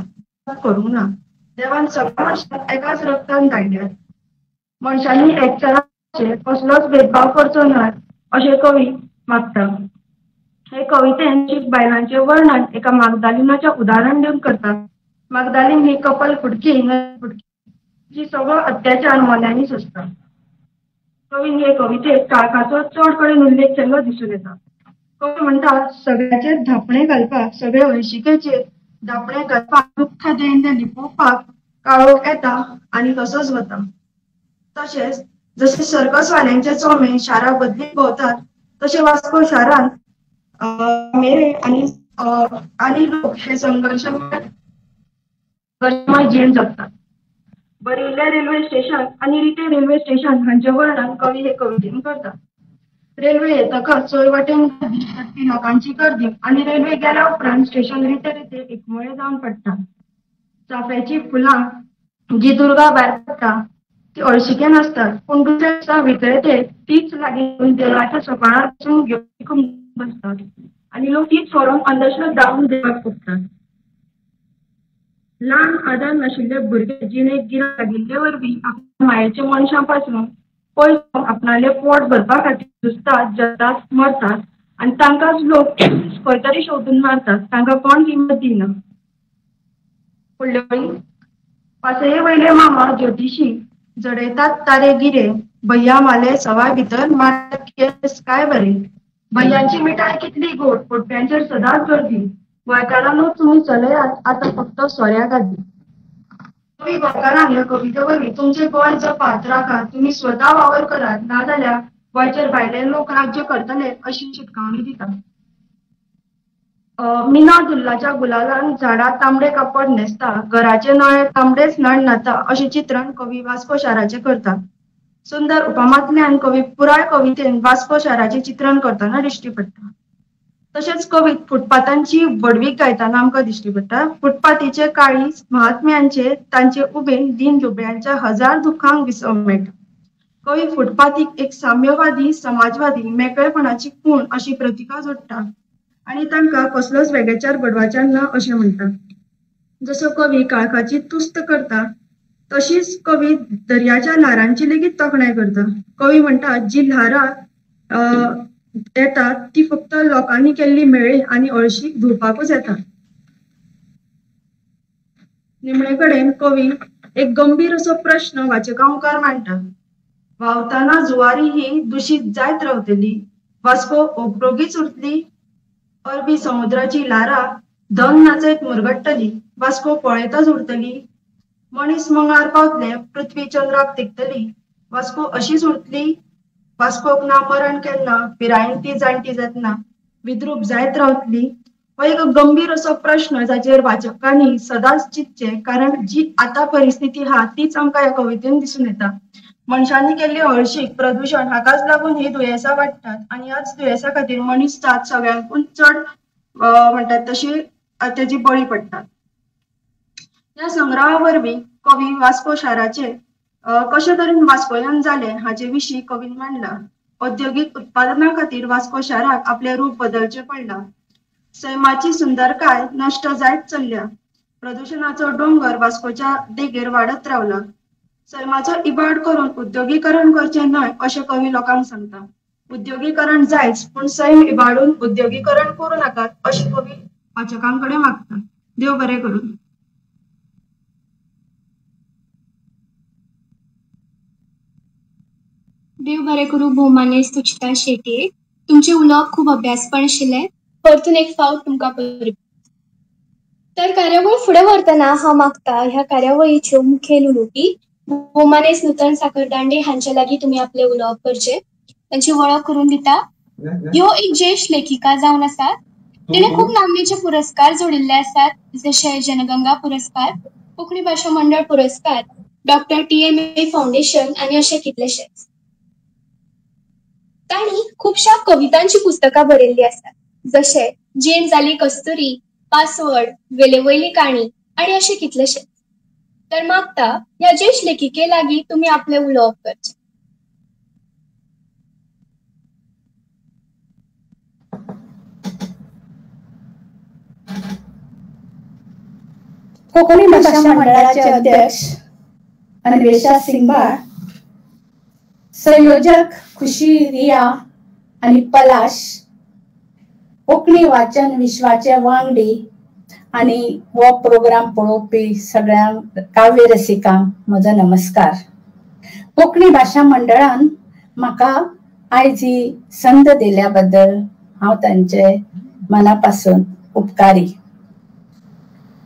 करूंक ना. देवान सगळ्या मनशांक एकाच रक्तान धाडल्यात. मनशांनी एकचाराचेर कसलोच भेदभाव करचो ना अशें कवी मागता. हे कवितेन बायलांचें वर्णन एका मागदालिनाचें उदाहरण दिवन करता. मागदालीन ही कपल फुटकी फुटकी जी सगळो अत्याचार मोन्यांनी सोंसता. कवीन हे कवितेत काळखाचो चड कडेन उल्लेख केल्लो दिसून येता. कवी म्हणटा, सगळ्याचेर धांपणें घालपाक, सगळे हळशिकेचेर धांपणें घालपाक, दुख्ख दैन्य लिपोवपाक काळोख येता आनी तसोच वता. तशेंच जशे सर्कसवाल्यांचे चोमे शारां बदलीत भोंवतात तशें वास्को शारांत मेरे आनी लोक हे संघर्शमय जीण जगतात. बरयिल्लें रेल्वे स्टेशन आनी रितें रेल्वे स्टेशन हांचें वर्णन कवी हे कवितेन करता. रेल्वे येतकच चोंय वाटेन पडपी लोकांची गर्दी आनी रेल्वे गेल्या उपरांत स्टेशन रितें रितें एकमुळें जावन पडटा. चाफ्याचीं फुलां जी दुर्गा भायर पडटा ती हळशिकेन आसतात, पूण दुसऱ्या दिसा विक्रेते तीच लागीं देवळाच्या सोपाणार बसून घेवन बसतात आनी लोक तीच व्हरून अंधश्रद्धा देवाक पुजतात. ल्हान आदार नाशिल्ले भुरगे जिणेक गिराण लागिल्ले वरवीं आपल्या मायेच्या मनशां पासून पयस आपणालें पोट भरपा खातीर झुजतात, जगतात, मरतात आनी तांकांच लोक खंय तरी शोधून मारतात. तांकां कोण किंमत दिना. फुडले पासये वयले मामा ज्योतिशी जडयतात तारे गिरे, भैया माले सवाय भितर मारतात केस काय बरे. भैयांची मिठाय कितली गोड, पोटप्यांचेर सदांच गर्दी. गोंयकारांनो तुमी चलयात आतां फक्त सोऱ्या गादी. कवी गोंयकारांक ह्या कविते वरवीं तुमचें गोंय जपात, राखात, तुमी स्वता वावर करात, नाजाल्यार गोंयचेर भायले लोक राज्य करतले अशी शिटकावणी दिता. मिना धुल्लाच्या गुलालान झाडां तांबडे कापड न्हेसता, घराचे नळे तांबडेच नळ न्हाता अशें चित्रण कवी वास्को शाराचें करता. सुंदर उपमांतल्यान कवी पुराय कवितेन वास्को शाराचें चित्रण करतना दिश्टी पडटा. तशेंच कवीत फुटपाथांची व्हडवीक गायतना आमकां दिश्टी पडटा. फुटपाथीचे काळीज महात्म्यांचे तांचे उबेन दीन दुबळ्यांच्या हजार दुख्खांक विसव मेळटा. कवी फुटपाथीक एक साम्यवादी, समाजवादी, मेकळेपणाची खूण अशी प्रतिका जोडटा आनी तांकां कसलोच वेगळेचार बडवाचार ना अशें म्हणटा. जसो कवी काळखाची तुस्त करता तशीच कवी दर्याच्या ल्हारांची लेगीत तोखणाय करता. कवी म्हणटा, जी ल्हारां येतात ती फक्त लोकांनी केल्ली म्हेळी आनी हळशीक धुवपाकूच येता. निमणे कडेन कवी एक गंभीर असो प्रश्न वाचकां मुखार मांडटा. व्हांवतना जुवारी ही दुशीत जायत रावतली, वास्को ओबरोगीच उरतली, अरबी समुद्राची ल्हारां धन नाचयत मुरगट्टली, वास्को पळयतच उरतली, मनीस मंगळार पावतले, पृथ्वी चंद्राक तेंकतली, वास्को अशीच उरतली, वास्कोक ना मरण केन्ना, पिरायेन ती जाणटी जातना, विद्रूप जायत रावतली. हो एक गंभीर असो प्रश्न जाचेर वाचकांनी सदांच चिंतचें, कारण जी आतां परिस्थिती आहा तीच आमकां ह्या कवितेन दिसून येता. मनशांनी केल्ली हळशीक, प्रदुशण हाकाच लागून ही दुयेंसां वाडटात आनी ह्याच दुयेंसा खातीर मनीस जात सगळ्यांकून चड म्हणटात तशी तेजी बळी पडटात. ह्या संग्रहा वरवीं कवी वास्को शाराचे कशे तरेन वास्कोयन जालें हाचे विशीं कवीन मांडला. औद्योगीक उत्पादना खातीर वास्को शाराक आपलें रूप बदलचें पडलां. सैमाची सुंदरकाय नश्ट जायत चल्ल्या. प्रदुशणाचो डोंगर वास्कोच्या देगेर वाडत रावला. सैमाचो इबाड करून उद्योगीकरण करचें न्हय अशें कवी लोकांक सांगता. उद्योगीकरण जायच, पूण सैम इबाडून उद्योगीकरण करूं नाकात अशें कवी वाचकां कडेन मागता. देव बरें करूं. देव बरें करूं भोवमानेस्त सुचिता शेट्ये. तुमचें उलोवप खूब अभ्यासपण आशिल्लें. परतून एक फावट तुमकां परबीं. तर कार्यावळ फुडें व्हरतना हांव मागता ह्या कार्यावळीच्यो मुखेल उलोवपी भोवमानेस्त नूतन साखरदांडे हांचे लागीं तुमी आपलें उलोवप करचें. तांची वळख करून दिता. ह्यो एक ज्येश्ठ लेखिका जावन आसात. तिणें खूब नामनेचे पुरस्कार जोडिल्ले आसात, जशे जनगंगा पुरस्कार, कोंकणी भाशा मंडळ पुरस्कार, डॉक्टर TMA foundation आनी अशे कितलेशेच. तांणी खुबश्या कवितांची पुस्तकां बरयल्लीं आसात, जशे जीण जाली कस्तुरी, पासवर्ड, वेलेवयली काणी आनी अशे कितलेशेच. तर मागता ह्या ज्येश्ठ लेखिके लागीं तुमी आपलें उलोवप करचें. कोंकणी भाशा मंडळाचे अध्यक्ष अन्वेषा सिंगबाळ, संयोजक खुशी रिया आनी पलाश, कोंकणी वाचन विश्वाचे वांगडी आनी हो प्रोग्राम पळोवपी सगळ्यांक काव्य रसिकांक म्हजो नमस्कार. कोंकणी भाशा मंडळान म्हाका आयज ही संद दिल्या बद्दल हांव तांचे मना पासून उपकारी.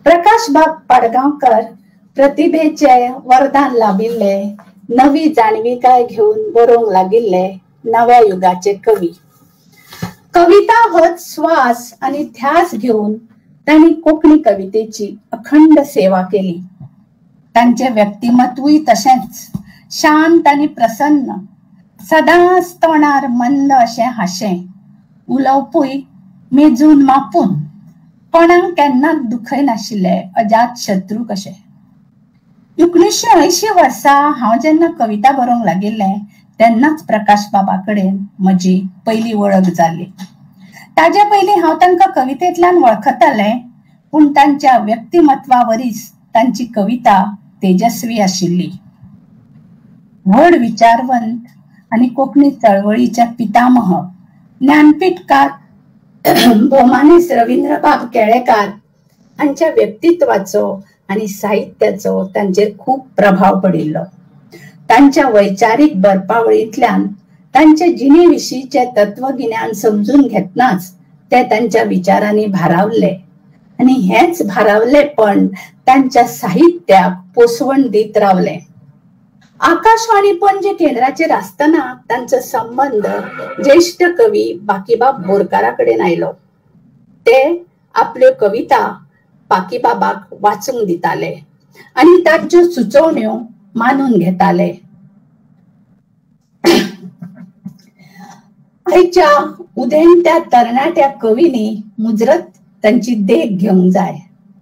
प्रकाश बाब पाडगांवकर प्रतिभेचे वरदान लाभिल्ले, नवी जाणविकाय घेवन बरोवंक लागिल्ले नव्या युगाचे कवी. कविता होच श्वास आनी ध्यास घेवन तांणी कोंकणी कवितेची अखंड सेवा केली. तांचे व्यक्तिमत्वूय तशेंच शांत आनी प्रसन्न, सदांच तोंडार मंद अशें हांशें, उलोवपूय मेजून मापून, कोणाक केन्नाच दुखयनाशिल्ले अजात शत्रू कशे. 1980 वर्सा हांव जेन्ना कविता बरोवंक लागिल्लें तेन्नाच प्रकाश बाबा कडेन म्हजी पयली वळख जाली. ताजे पयलीं हांव तांकां कवितेंतल्यान वळखतालें, पूण तांच्या व्यक्तिमत्वा वरीच तांची कविता तेजस्वी आशिल्ली. व्हड विचारवंत आनी कोंकणी चळवळीचे पितामह ज्ञानपीठकार भोवमानेस्त रवींद्रबाब केळेकार हांच्या व्यक्तित्वाचो आनी साहित्याचो तांचेर खूब प्रभाव पडिल्लो. तांच्या वैचारीक बरपावळींतल्यान तांचे जिणे विशींचे तत्वगिन्यान समजून घेतनाच ते तांच्या विचारांनी भारावले आनी हेच भारावलेपण तांच्या साहित्याक पोसवण दीत रावले. आकाशवाणी पणजे केंद्राचेर आसतना तांचो संबंद ज्येश्ठ कवी बाकीबाब बोरकारा कडेन आयलो. ते आपल्यो कविता बाकीबाबाक वाचूंक दिताले आनी तांच्यो सुचोवण्यो मानून घेताले. आयच्या उदेंत्या तरणाट्या कवींनी मुजरत तांची देख घेवंक जाय.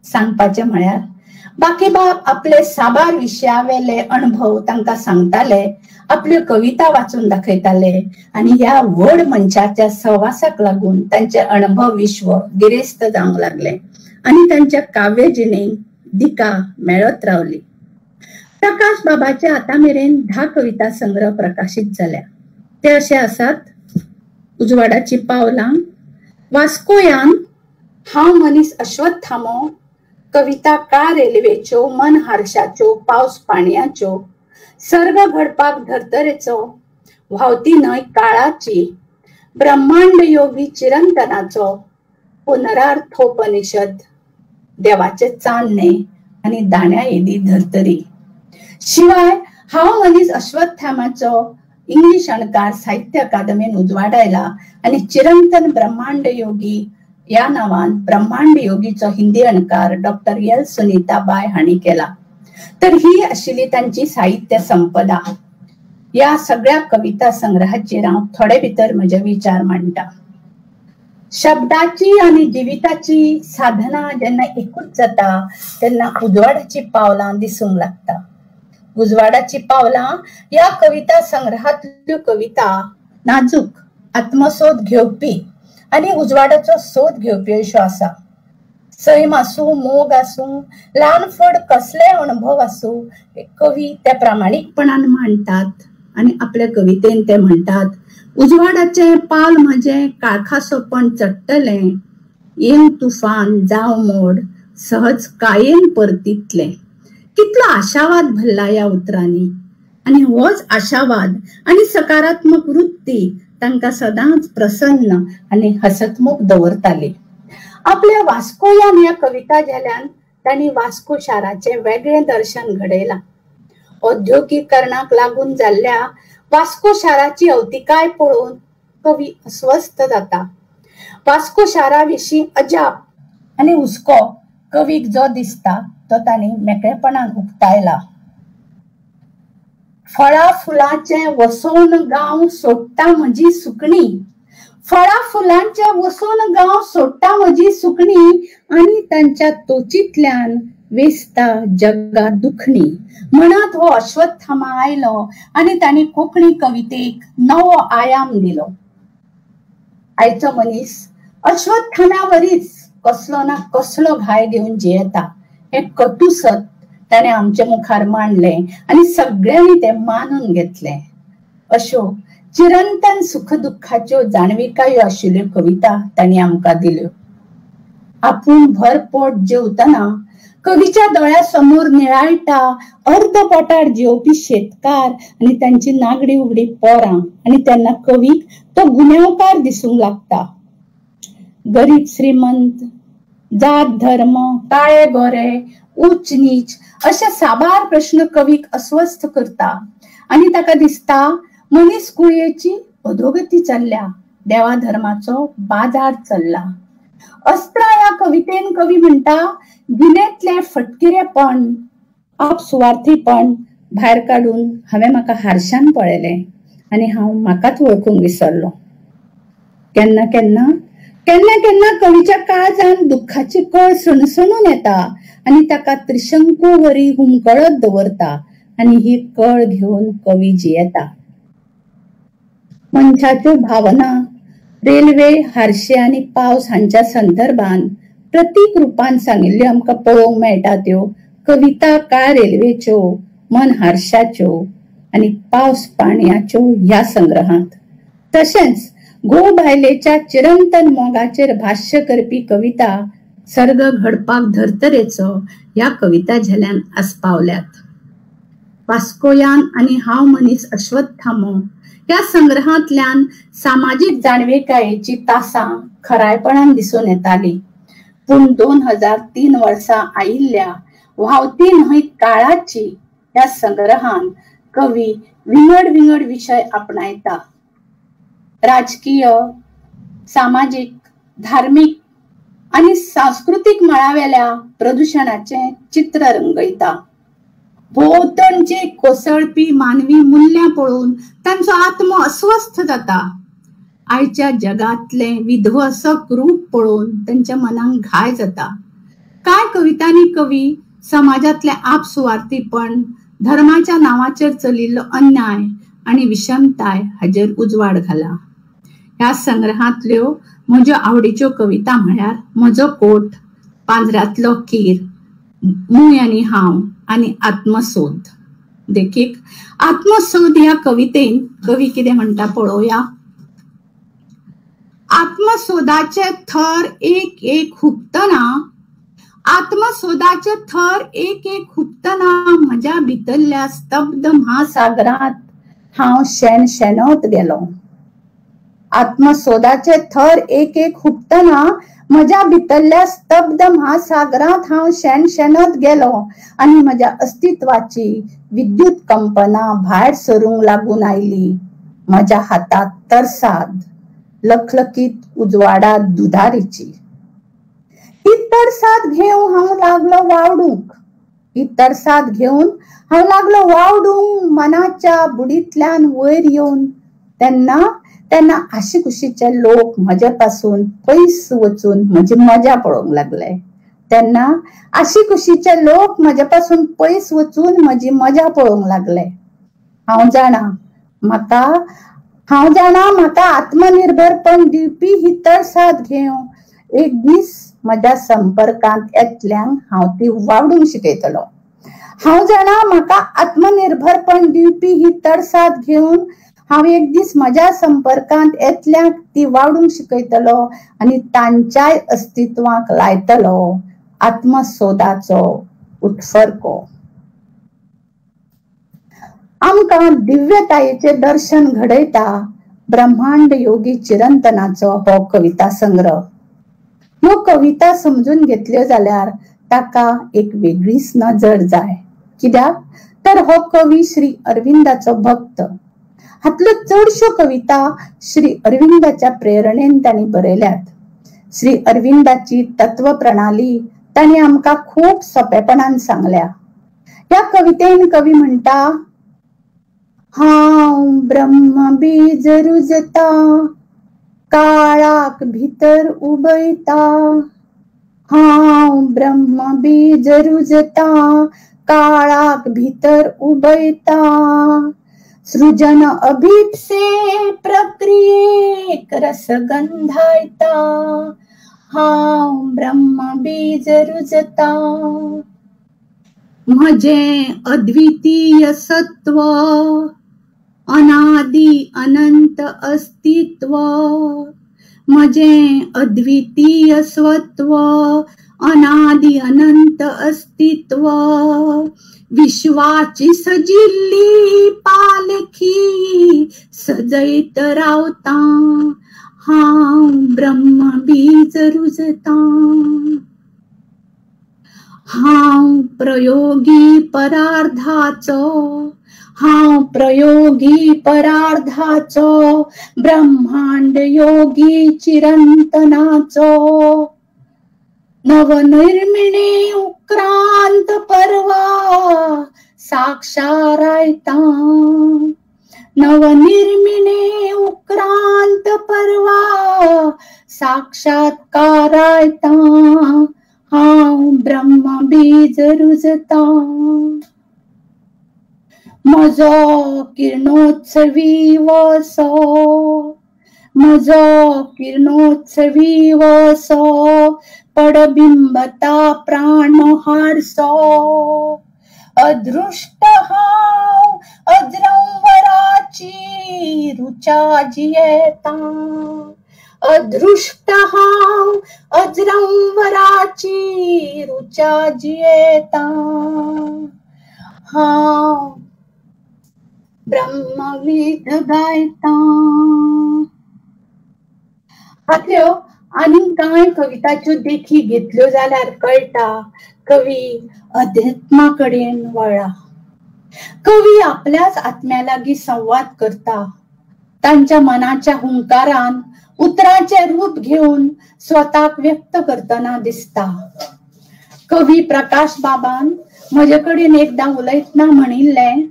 सांगपाचें म्हळ्यार बाकीबाब आपले साबार विशयावेले अणभव तांकां सांगताले, आपल्यो कविता वाचून दाखयताले आनी ह्या व्हड मनशाच्या सहवासाक लागून तांचे अणभव विश्व गिरेस्त जावंक लागले आनी तांच्या काव्य जिणेक दिका मेळत रावली. प्रकाश बाबाचे आतां मेरेन 10 कविता संग्रह प्रकाशीत जाल्या. ते अशे आसात: उजवाडाची पावलां, वास्कोयान, हांव मनीस अश्वत्थामो, कविता का रेल्वेच्यो, मन हारशाच्यो, पावस पाणयाच्यो, सर्ग घडपाक धर्तरेचो, व्हांवती न्हंय काळाची, ब्रह्मांड योगी चिरंतनाचो, पुनरार्थोपनिषद, देवाचे चान्ने आनी दाण्या येदी धर्तरी. शिवाय हांव मनीस अश्वत्थामाचो इंग्लीश अणकार साहित्य अकादमीन उजवाडायला आनी चिरंतन ब्रह्मांड योगी ह्या नांवान ब्रह्मांड योगीचो हिंदी अणकार डॉक्टर एल सुनीता बाय हांणी केला. तर ही आशिल्ली तांची साहित्य संपदा. ह्या सगळ्या कविता संग्रहाचेर हांव थोडे भितर म्हजे विचार मांडटा. शब्दाची आनी जिविताची साधना जेन्ना एकूच जाता तेन्ना उजवाडाची पावलां दिसूंक लागता. उजवाडाची पावलां ह्या कविता संग्रहांतल्यो कविता नाजूक, आत्मसोद घेवपी आनी उजवाडाचो सोद घेवपी अश्यो आसा. सैम आसूं, मोग आसूं, ल्हान व्हड कसलेय अणभव आसूं, कवी ते प्रामाणीकपणान मांडटात आनी आपल्या कवितेन ते म्हणटात, उजवाडाचें पावल म्हजें काळखा सोपण चडटलें, येवं तुफान जावं मोड, सहज कायेन परतितलें. कितलो आशावाद भरला ह्या उतरांनी. आनी होच आशावाद आनी सकारात्मक वृत्ती तांकां सदांच प्रसन्न आनी हसतमुख दवरताली. आपल्या वास्कोयान ह्या कविता झेल्यान तांणी वास्को शाराचें वेगळें दर्शन घडयलां. औद्योगिकरणाक लागून जाल्ल्या वास्को शाराची अवतिकाय पळोवन कवी अस्वस्थ जाता. वास्को शारा विशीं अजाप आनी हुस्को कवीक जो दिसता तो तांणी मेकळेपणान उक्तायला. फळा फुलांचे वसोवन गांव सोडटा म्हजी सुकणी, फळा फुलांचे वसोवन गांव सोडटा म्हजी सुकणी आनी तांच्या तोचींतल्यान वेसता जगा दुखणी म्हणत हो अश्वत्थामा आयलो आनी तांणी कोंकणी कवितेक नवो आयाम दिलो. आयचो मनीस अश्वत्थाम्यावरीच कसलो ना कसलो घाय घेवन जियेता हें कटुसत ताणें आमचे मुखार मांडलें आनी सगळ्यांनी तें मानून घेतलें. अश्यो चिरंतन सुख दुख्खाच्यो जाणविकायो आशिल्ल्यो कविता तांणी आमकां दिल्यो. आपूण भरपोट जेवतना कवीच्या दोळ्या समोर निळाळटा अर्द पोटार जेवपी शेतकार आनी तांची नागडी उगडी पोरां आनी तेन्ना कवीक तो गुन्यांवकार दिसूंक लागता. गरीब श्रीमंत, जात धर्म, काळे गोरे, उच्च नीच अशे साबार प्रश्न कवीक अस्वस्थ करता आनी ताका दिसता मनीस कुळयेची अधोगती चल्ल्या, देवा धर्माचो बाजार चल्ला. अस्त्रा ह्या कवितेन कवी म्हणटा जिणेंतलें फटकिरेपण, आपसुवार्थीपण भायर काडून हांवें म्हाका हारशान पळयलें आनी हांव म्हाकाच वळखूंक विसरलो. केन्ना केन्ना केन्ना केन्ना कवीच्या काळजान दुख्खाची कळ सणसणून येता आनी ताका त्रिशंकू वरी हुमकळत दवरता आनी ही कळ घेवन कवी जियेता. मनशाच्यो भावना रेल्वे, हारशे आनी पावस हांच्या संदर्भान प्रतीक रुपान सांगिल्ल्यो आमकां पळोवंक मेळटा त्यो कविता काळ रेल्वेच्यो, मन हारशाच्यो आनी पावस पाणयाच्यो ह्या संग्रहांत. तशेंच घोव बायलेच्या चिरंतन मोगाचेर भाश्य करपी कविता सर्ग घडपाक धर्तरेचो ह्या कविता झेल्यान आस्पावल्यात. वास्कोयान आनी हांव मनीस अश्वत्थामो ह्या संग्रहांतल्यान सामाजीक जाणविकायेची तासां खरायपणान दिसून येताली. पूण 2003 वर्सा आयिल्ल्या व्हांवती न्हंय काळाची ह्या संग्रहान कवी विंगड विंगड विशय आपणायता. राजकीय, सामाजीक, धार्मीक आनी सांस्कृतीक मळावेल्या प्रदुशणाचें चित्र रंगयता. भोंवतणची कोसळपी मानवी मुल्यां पळोवन तांचो आत्मो अस्वस्थ जाता. आयच्या जगांतलें विध्वंसक रूप पळोवन तांच्या मनाक घाय जाता. कांय कवितांनी कवी समाजांतलें आपसुवार्थीपण, धर्माच्या नांवाचेर चलिल्लो अन्याय आनी विषमताय हाजेर उजवाड घाला. ह्या संग्रहांतल्यो म्हज्यो आवडीच्यो कविता म्हळ्यार म्हजो कोट, पांजऱ्यांतलो कीर, मूय आनी हांव आनी आत्मसोद. देखीक आत्मसोद ह्या कवितेन कवी कितें म्हणटा पळोवया. आत्मसोदाचे थर एक एक हुपतना, आत्मसोदाचे थर एक एक हुपतना म्हज्या भितरल्या स्तब्ध म्हासागरांत हांव शेण शेणत गेलो. आत्मसोदाचे थर एक एक हुपतना म्हज्या भितरल्या स्तब्ध म्हासागरांत हांव शेण शेणत गेलो आनी म्हज्या अस्तित्वाची विद्युत कंपना भायर सरूंक लागून आयली. म्हज्या हातांत तरसाद, लखलखीत उजवाडा दुधारीची. ही तरसाद घेवन हांव लागलो वावडूंक, ही तरसाद घेवन हांव लागलो वावडूंक मनाच्या बुडींतल्यान वयर येवन. तेन्ना तेन्ना आशीकुशीचे लोक म्हजे पासून पयस वचून म्हजी मजा पळोवंक लागले. तेन्ना आशीकुशीचे लोक म्हजे पासून पयस वचून म्हजी मजा पळोवंक लागले. हांव जाणा म्हाका, हांव जाणा म्हाका आत्मनिर्भरपण दिवपी ही तरसाद घेवन एक दीस म्हज्या संपर्कांत येतल्यांक हांव ती वावडूंक शिकयतलो. हांव जाणा म्हाका आत्मनिर्भरपण दिवपी ही तरसाद घेवन हांव एक दीस म्हज्या संपर्कांत येतल्यांक ती वावडूंक शिकयतलो आनी तांच्याय अस्तित्वाक लायतलो आत्मसोदाचो उत्फर्को. आमकां दिव्यतायेचें दर्शन घडयता ब्रह्मांड योगी चिरंतनाचो हो कविता संग्रह. ह्यो कविता समजून घेतल्यो जाल्यार ताका एक वेगळीच नजर जाय. कित्याक तर हो कवी श्री अरविंदाचो भक्त. हातल्यो चडश्यो कविता श्री अरविंदाच्या प्रेरणेन तांणी बरयल्यात. श्री अरविंदाची तत्व प्रणाली तांणी आमकां खूब सोंपेपणान सांगल्या. ह्या कवितेन कवी म्हणटा, हांव ब्रह्म बीज रुजता, काळाक भितर उबयता. हांव ब्रह्म बीज रुजता, काळाक भितर उबयता. सृजन अभिप्से प्रक्रियेक रसगंधायता. हांव ब्रह्म बीज रुजता. म्हजें अद्वितीय सत्व, अनादि अनंत अस्तित्व. म्हजें अद्वितीय स्वत्व, अनादि अनंत अस्तित्व. विश्वाची सजिल्ली पालखी सजयत रावता. हांव ब्रह्म बीज रुजता. हांव प्रयोगी परार्धाचो, हांव प्रयोगी परार्धाचो, ब्रह्मांड योगी चिरंतनाचो. नवनिर्मिणे उक्रांत परवा साक्षारायता. नवनिर्मिणे उक्रांत परवा साक्षात्कारायता. हांव ब्रह्म बीज रुजता. म्हजो किरणोत्सवी वसो, म्हजो किरणोत्सवी वसो, पडबिंबता प्राण हारसो. अदृष्ट हांव अज्रंवराची रुचा जियेता. अदृष्ट हांव अज्रंवराची रुचा जियेता. हांव ब्रह्मवीद गायता. हातल्यो आनी कांय कविताच्यो देखी घेतल्यो जाल्यार कळटा कवी अध्यात्मा कडेन वळ्ळा. कवी आपल्याच आत्म्या लागीं संवाद करता. तांच्या मनाच्या हुंकारान उतराचें रूप घेवन स्वताक व्यक्त करतना दिसता. कवी प्रकाश बाबान म्हजे कडेन एकदां उलयतना म्हणिल्लें,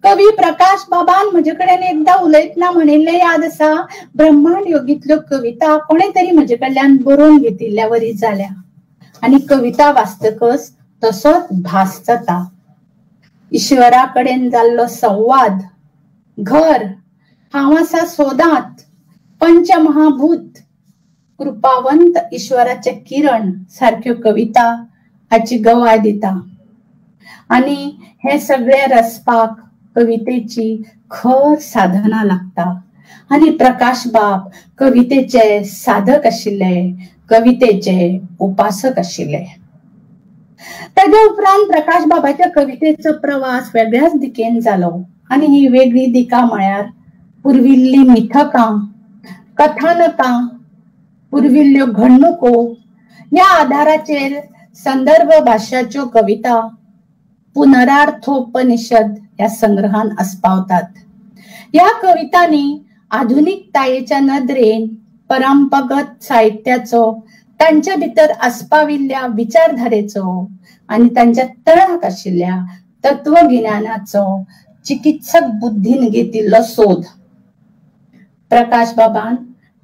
कवी प्रकाश बाबान म्हजे कडेन एकदां उलयतना म्हणिल्लें याद आसा, ब्रह्मांड योगीतल्यो कविता कोणे तरी म्हजे कडल्यान बरोवन घेतिल्ल्या वरी जाल्या आनी कविता वाचतकच तसोच भास जाता. ईश्वरा कडेन जाल्लो संवाद, घर, हांव आसा सोदांत, पंचमहाभूत, कृपावंत ईश्वराचे किरण सारक्यो कविता हाची गवाय दिता. आनी हे सगळे रचपाक कवितेची खर साधना लागता. आनी प्रकाश बाब कवितेचे साधक आशिल्ले, कवितेचे उपासक आशिल्ले. ताज्या उपरांत प्रकाश बाबाच्या कवितेचो प्रवास वेगळ्याच दिकेन जालो आनी ही वेगळी दिका म्हळ्यार पुर्विल्ली मिथकां, कथानकां, पुर्विल्ल्यो घडणुको ह्या आधाराचेर संदर्भ भाश्याच्यो कविता पुनरार्थोपनिषद ह्या संग्रहान आस्पावतात. ह्या कवितांनी आधुनिकतायेच्या नदरेन परंपरागत साहित्याचो, तांच्या भितर आस्पाविल्ल्या विचारधारेचो आनी तांच्या तळाक आशिल्ल्या तत्वगिन्यानाचो चिकित्सक बुद्धीन घेतिल्लो सोद. प्रकाश बाबान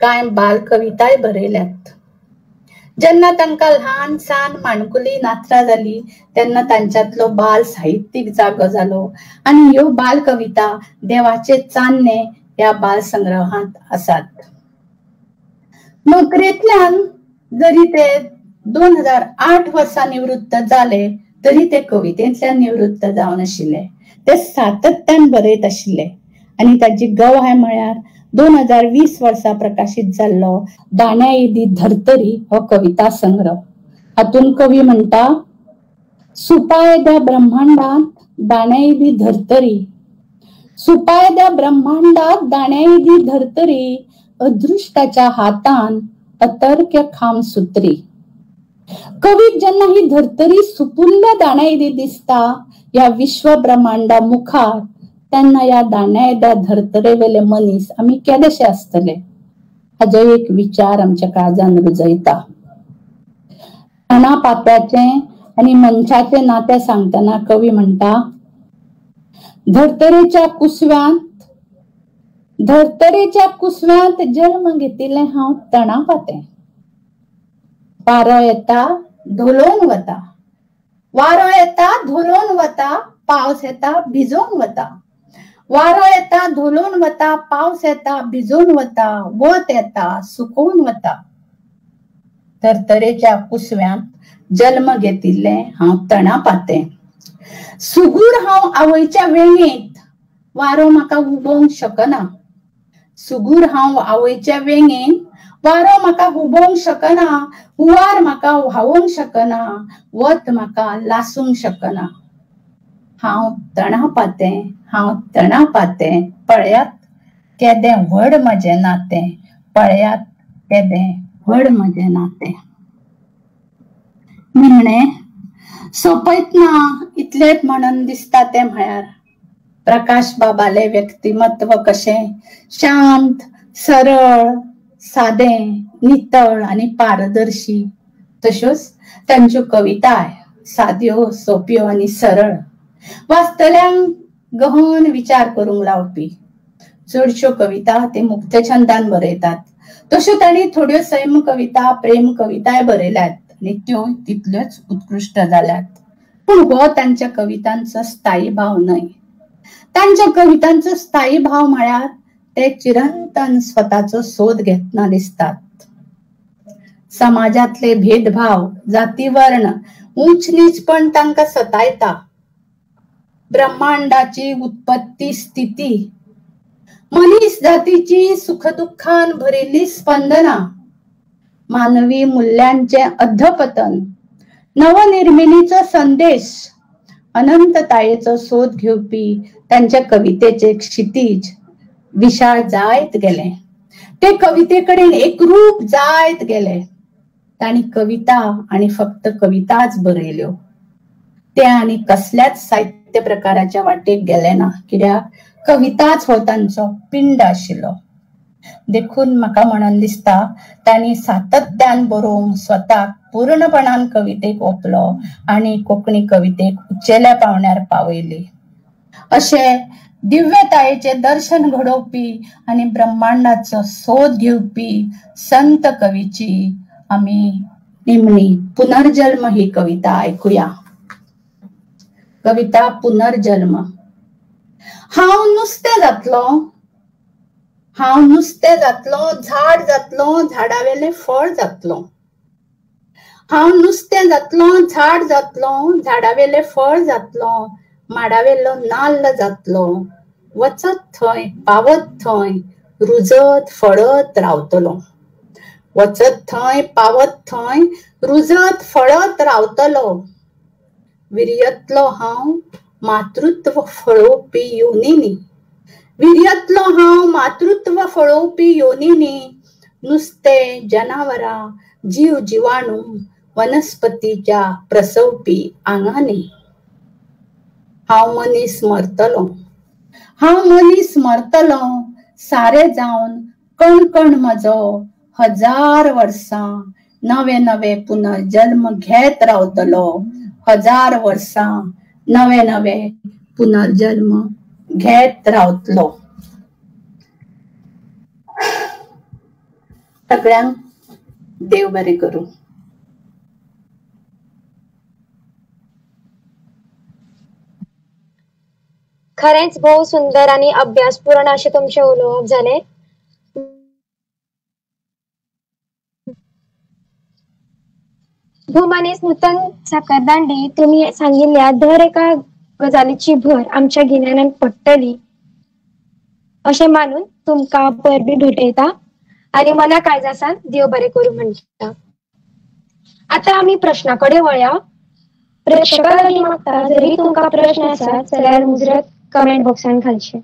कांय बाल कविताय बरयल्यात. जेन्ना तांकां ल्हान सान माणकुली नातरां जाली तेन्ना तांच्यांतलो बाल साहित्यीक जागो जालो आनी ह्यो बाल कविता देवाचे चान्ने ह्या बाल संग्रहांत आसात. नोकरेंतल्यान जरी ते 2008 वर्सा निवृत्त जाले तरी ते कवितेंतल्यान निवृत्त जावनाशिल्ले. ते सातत्यान बरयत आशिल्ले आनी ताची गवाय म्हळ्यार 2020 वर्सा प्रकाशीत जाल्लो दाण्या येदी धर्तरी हो कविता संग्रह. हातूंत कवी म्हणटा, सुपा येद्या ब्रह्मांडांत दाण्या येदी धर्तरी, सुपायद्या ब्रह्मांडाक दाण्यायेदी धर्तरी अदृश्टाच्या हातान अतर्क्य खाम सुत्री. कवीक जेन्ना ही धर्तरी सुपुल्ल्या दाण्यायेदी दिसता ह्या विश्व ब्रह्मांडा मुखार, तेन्ना ह्या दाण्यायेद्या धर्तरेवेले मनीस आमी केदेशे आसतले हाजो एक विचार आमच्या काळजान रुजयता. तणा पात्याचें आनी मनशाचें नातें सांगतना कवी म्हणटा, धर्तरेच्या कुसव्यांत जल्म घेतिल्लें हांव तणा पातें. वारो येता धोलोवन वता, वारो येता धोलोवन वता, पावस येता भिजोवन वता, वारो येता धोलोवन वता, पावस येता भिजोवन वता, वत येता सुकोवन वता. धर्तरेच्या कुसव्यांत जल्म घेतिल्लें हांव तणा पातें. सुगूर हांव आवयच्या वेंगेंत, वारो म्हाका उबोवंक शकना. सुगूर हांव आवयच्या वेंगेंत, वारो म्हाका उबोवंक शकना, हुंवार म्हाका व्हांवोवंक शकना, वत म्हाका लासूंक शकना. हांव तणा पातें, हांव तणा पातें, पळयात केदें व्हड म्हजें नातें, पळयात केदें व्हड म्हजें नातें. निमणें सोंपयतना इतलेंच म्हणून दिसता तें म्हळ्यार प्रकाश बाबालें व्यक्तिमत्व कशें शांत, सरळ, सादें, नितळ आनी पारदर्शी, तश्योच तांच्यो कविताय साद्यो, सोंप्यो आनी सरळ, वाचतल्यांक गहन विचार करूंक लावपी. चडश्यो कविता ते मुक्तछंदान बरयतात, तश्यो तांणी थोड्यो सैम कविता, प्रेम कविताय बरयल्यात आनी त्यो तितल्योच उत्कृश्ट जाल्यात. पूण हो तांच्या कवितांचो स्थायी भाव न्हय. तांच्या कवितांचो स्थायी भाव म्हळ्यार ते चिरंतन स्वताचो सोद घेतना दिसतात. समाजातले भेदभाव, जातीवर्ण, उंच नीचपण तांकां सतायता. ब्रह्मांडाची उत्पत्ती स्थिती, मनीस जातीची सुखदुःखान भरिल्ली स्पंदना, मानवी मूल्यांचे अधपतन, नवनिर्मितीचो संदेश, अनंततायेचो सोद घेवपी तांच्या कवितेचे क्षितीज विशाळ जायत गेले. ते कविते कडेन एकरूप जायत गेले. तांणी कविता आनी फक्त कविताच बरयल्यो. ते आनी कसल्याच साहित्य प्रकाराच्या वाटेक गेले ना, कित्याक कविताच हो तांचो पिंड आशिल्लो. देखून म्हाका म्हणून दिसता तांणी सातत्यान बरोवंक स्वताक पूर्णपणान कवितेक ओंपलो आनी कोंकणी कवितेक उंचेल्या पावंड्यार पावयली. अशे दिव्यतायेचे दर्शन घडोवपी आनी ब्रह्मांडाचो सोद घेवपी संत कवीची आमी निमणी पुनर्जन्म ही कविता आयकुया. कविता पुनर्जन्म. हांव नुस्तें जातलो, हांव नुस्तें जातलो, झाड जातलो, झाडावेलें फळ जातलो. हांव नुस्तें जातलो, झाड जातलो, झाडावेलें फळ जातलो, माडावेलो नाल्ल जातलो, वचत थंय पावत थंय रुजत फळत रावतलो. वचत थंय पावत थंय रुजत फळत रावतलो. विरयतलो हांव मातृत्व फळोवपी योनिनी, विरयतलो हांव मातृत्व फळोवपी योनिनी, नुस्तें, जनावरां, जीव जिवाणू, वनस्पतीच्या प्रसवपी आंगांनी. हांव मनीस मरतलो, हांव मनीस मरतलो, सारें जावन कणकण म्हजो 1000 वर्सां नवे नवे पुनर्जन्म घेत रावतलो. 1000 वर्सां नवे नवे पुनर्जन्म घेत रावतलो. सगळ्यांक देव बरें करूं. खरेंच भोव सुंदर आनी अभ्यासपूर्ण अशें तुमचें उलोवप जालें. भोवमानेस्त नूतन साखरदांडे, तुमी सांगिल्ल्या दर एका गजालीची भर आमच्या गिन्यानान पडटली अशें मानून तुमकां परबीं भेटयता आनी मना काळजासान देव बरें करूं म्हणटा. आतां आमी प्रश्ना कडेन वळया. प्रेक्षकां लागीं मागता जरी तुमकां प्रश्न आसात जाल्यार मुजरत कमेंट बॉक्सान घालचे.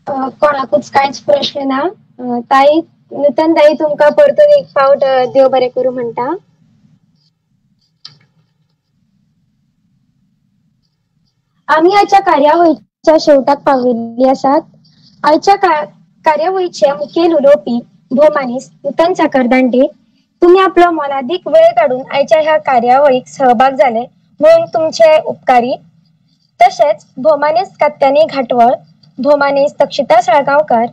कोणाकूच कांयच प्रश्न ना. ताई नुतन ताई तुमकां परतून एक फावट देव बरें करूं म्हणटा. आमी आयच्या कार्यावळीच्या शेवटाक पाविल्ली आसात. आयच्या कार्यावळीचे मुखेल उलोवपी भोवमानेस्त नुतन साखरदांडे, तुमी आपलो मोलादीक वेळ काडून आयच्या ह्या कार्यावळीक सहभाग जाले म्हणून तुमचे उपकारी. तशेंच भोवमानेस्त कात्यायनी घाटवळ, भोवमानेस्त अक्षिता साळगांवकार,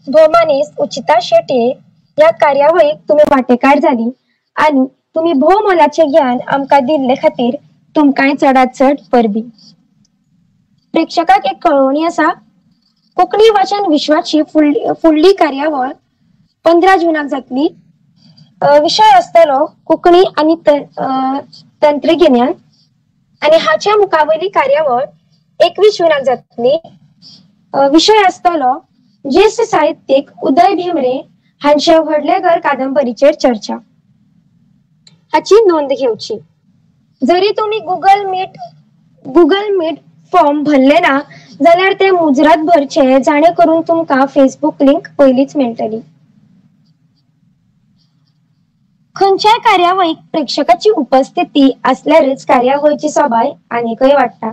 भोवमानेस्त उचिता शेटये ह्या कार्यावळीक तुमी वांटेकार जाली आनी तुमी भोव मोलाचें ज्ञान आमकां दिल्ले खातीर तुमकांय चडांत चड परबीं. प्रेक्षकांक एक कळोवणी आसा, कोंकणी वाचन विश्वाची फुडली कार्यावळ 15 जूनाक जातली. विशय आसतलो कोंकणी आनी तंत्रगिन्यान आनी हाच्या मुखावयली कार्यावळ 21 जूनाक जातली. विशय आसतलो ज्येश्ठ साहित्यीक उदय भेंब्रे हांच्या व्हडलें घर कादंबरीचेर चर्चा. हाची नोंद घेवची. जरी तुमी गुगल मीट फॉर्म भरले ना जाल्यार ते मुजरत भरचे, जाणे करून तुमकां फेसबूक लिंक पयलींच मेळटली. खंयच्याय कार्यावळीक प्रेक्षकाची उपस्थिती आसल्यारच कार्यावळीची सोबाय आनीकय वाडटा.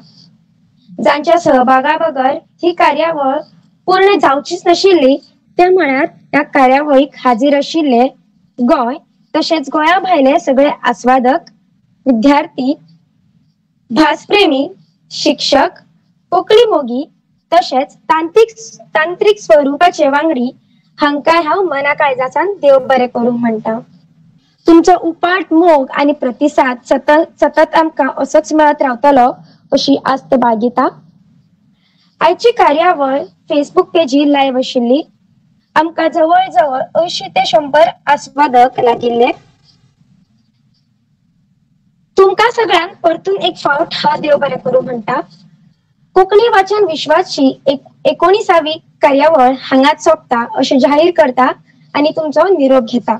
जांच्या सहभागा बगर ही कार्यावळ पूर्ण जावचीच नाशिल्ली ते म्हळ्यार ह्या कार्यावळीक हाजीर आशिल्ले गोंय तशेंच गोंया भायले सगळे आस्वादक, विद्यार्थी, भासप्रेमी, शिक्षक, कोंकणी मोगी तशेंच तांत्रिक स्वरुपाचे वांगडी हांकां हांव मना काळजासान देव बरें करूं म्हणटा. तुमचो उपाट मोग आनी प्रतिसाद सतत आमकां असोच मेळत रावतलो अशी आस्त बाळगिता. आयची कार्यावळ फेसबूक पेजीर लायव्ह आशिल्ली. आमकां जवळ जवळ 80 ते 100 आस्वादक लागिल्ले. तुमकां सगळ्यांक परतून एक फावट हा देव बरें करूं म्हणटा. कोंकणी वाचन विश्वाची 19वी कार्यावळ हांगाच सोंपता अशें जाहीर करता आनी तुमचो निरोप घेता.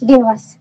दिनवास.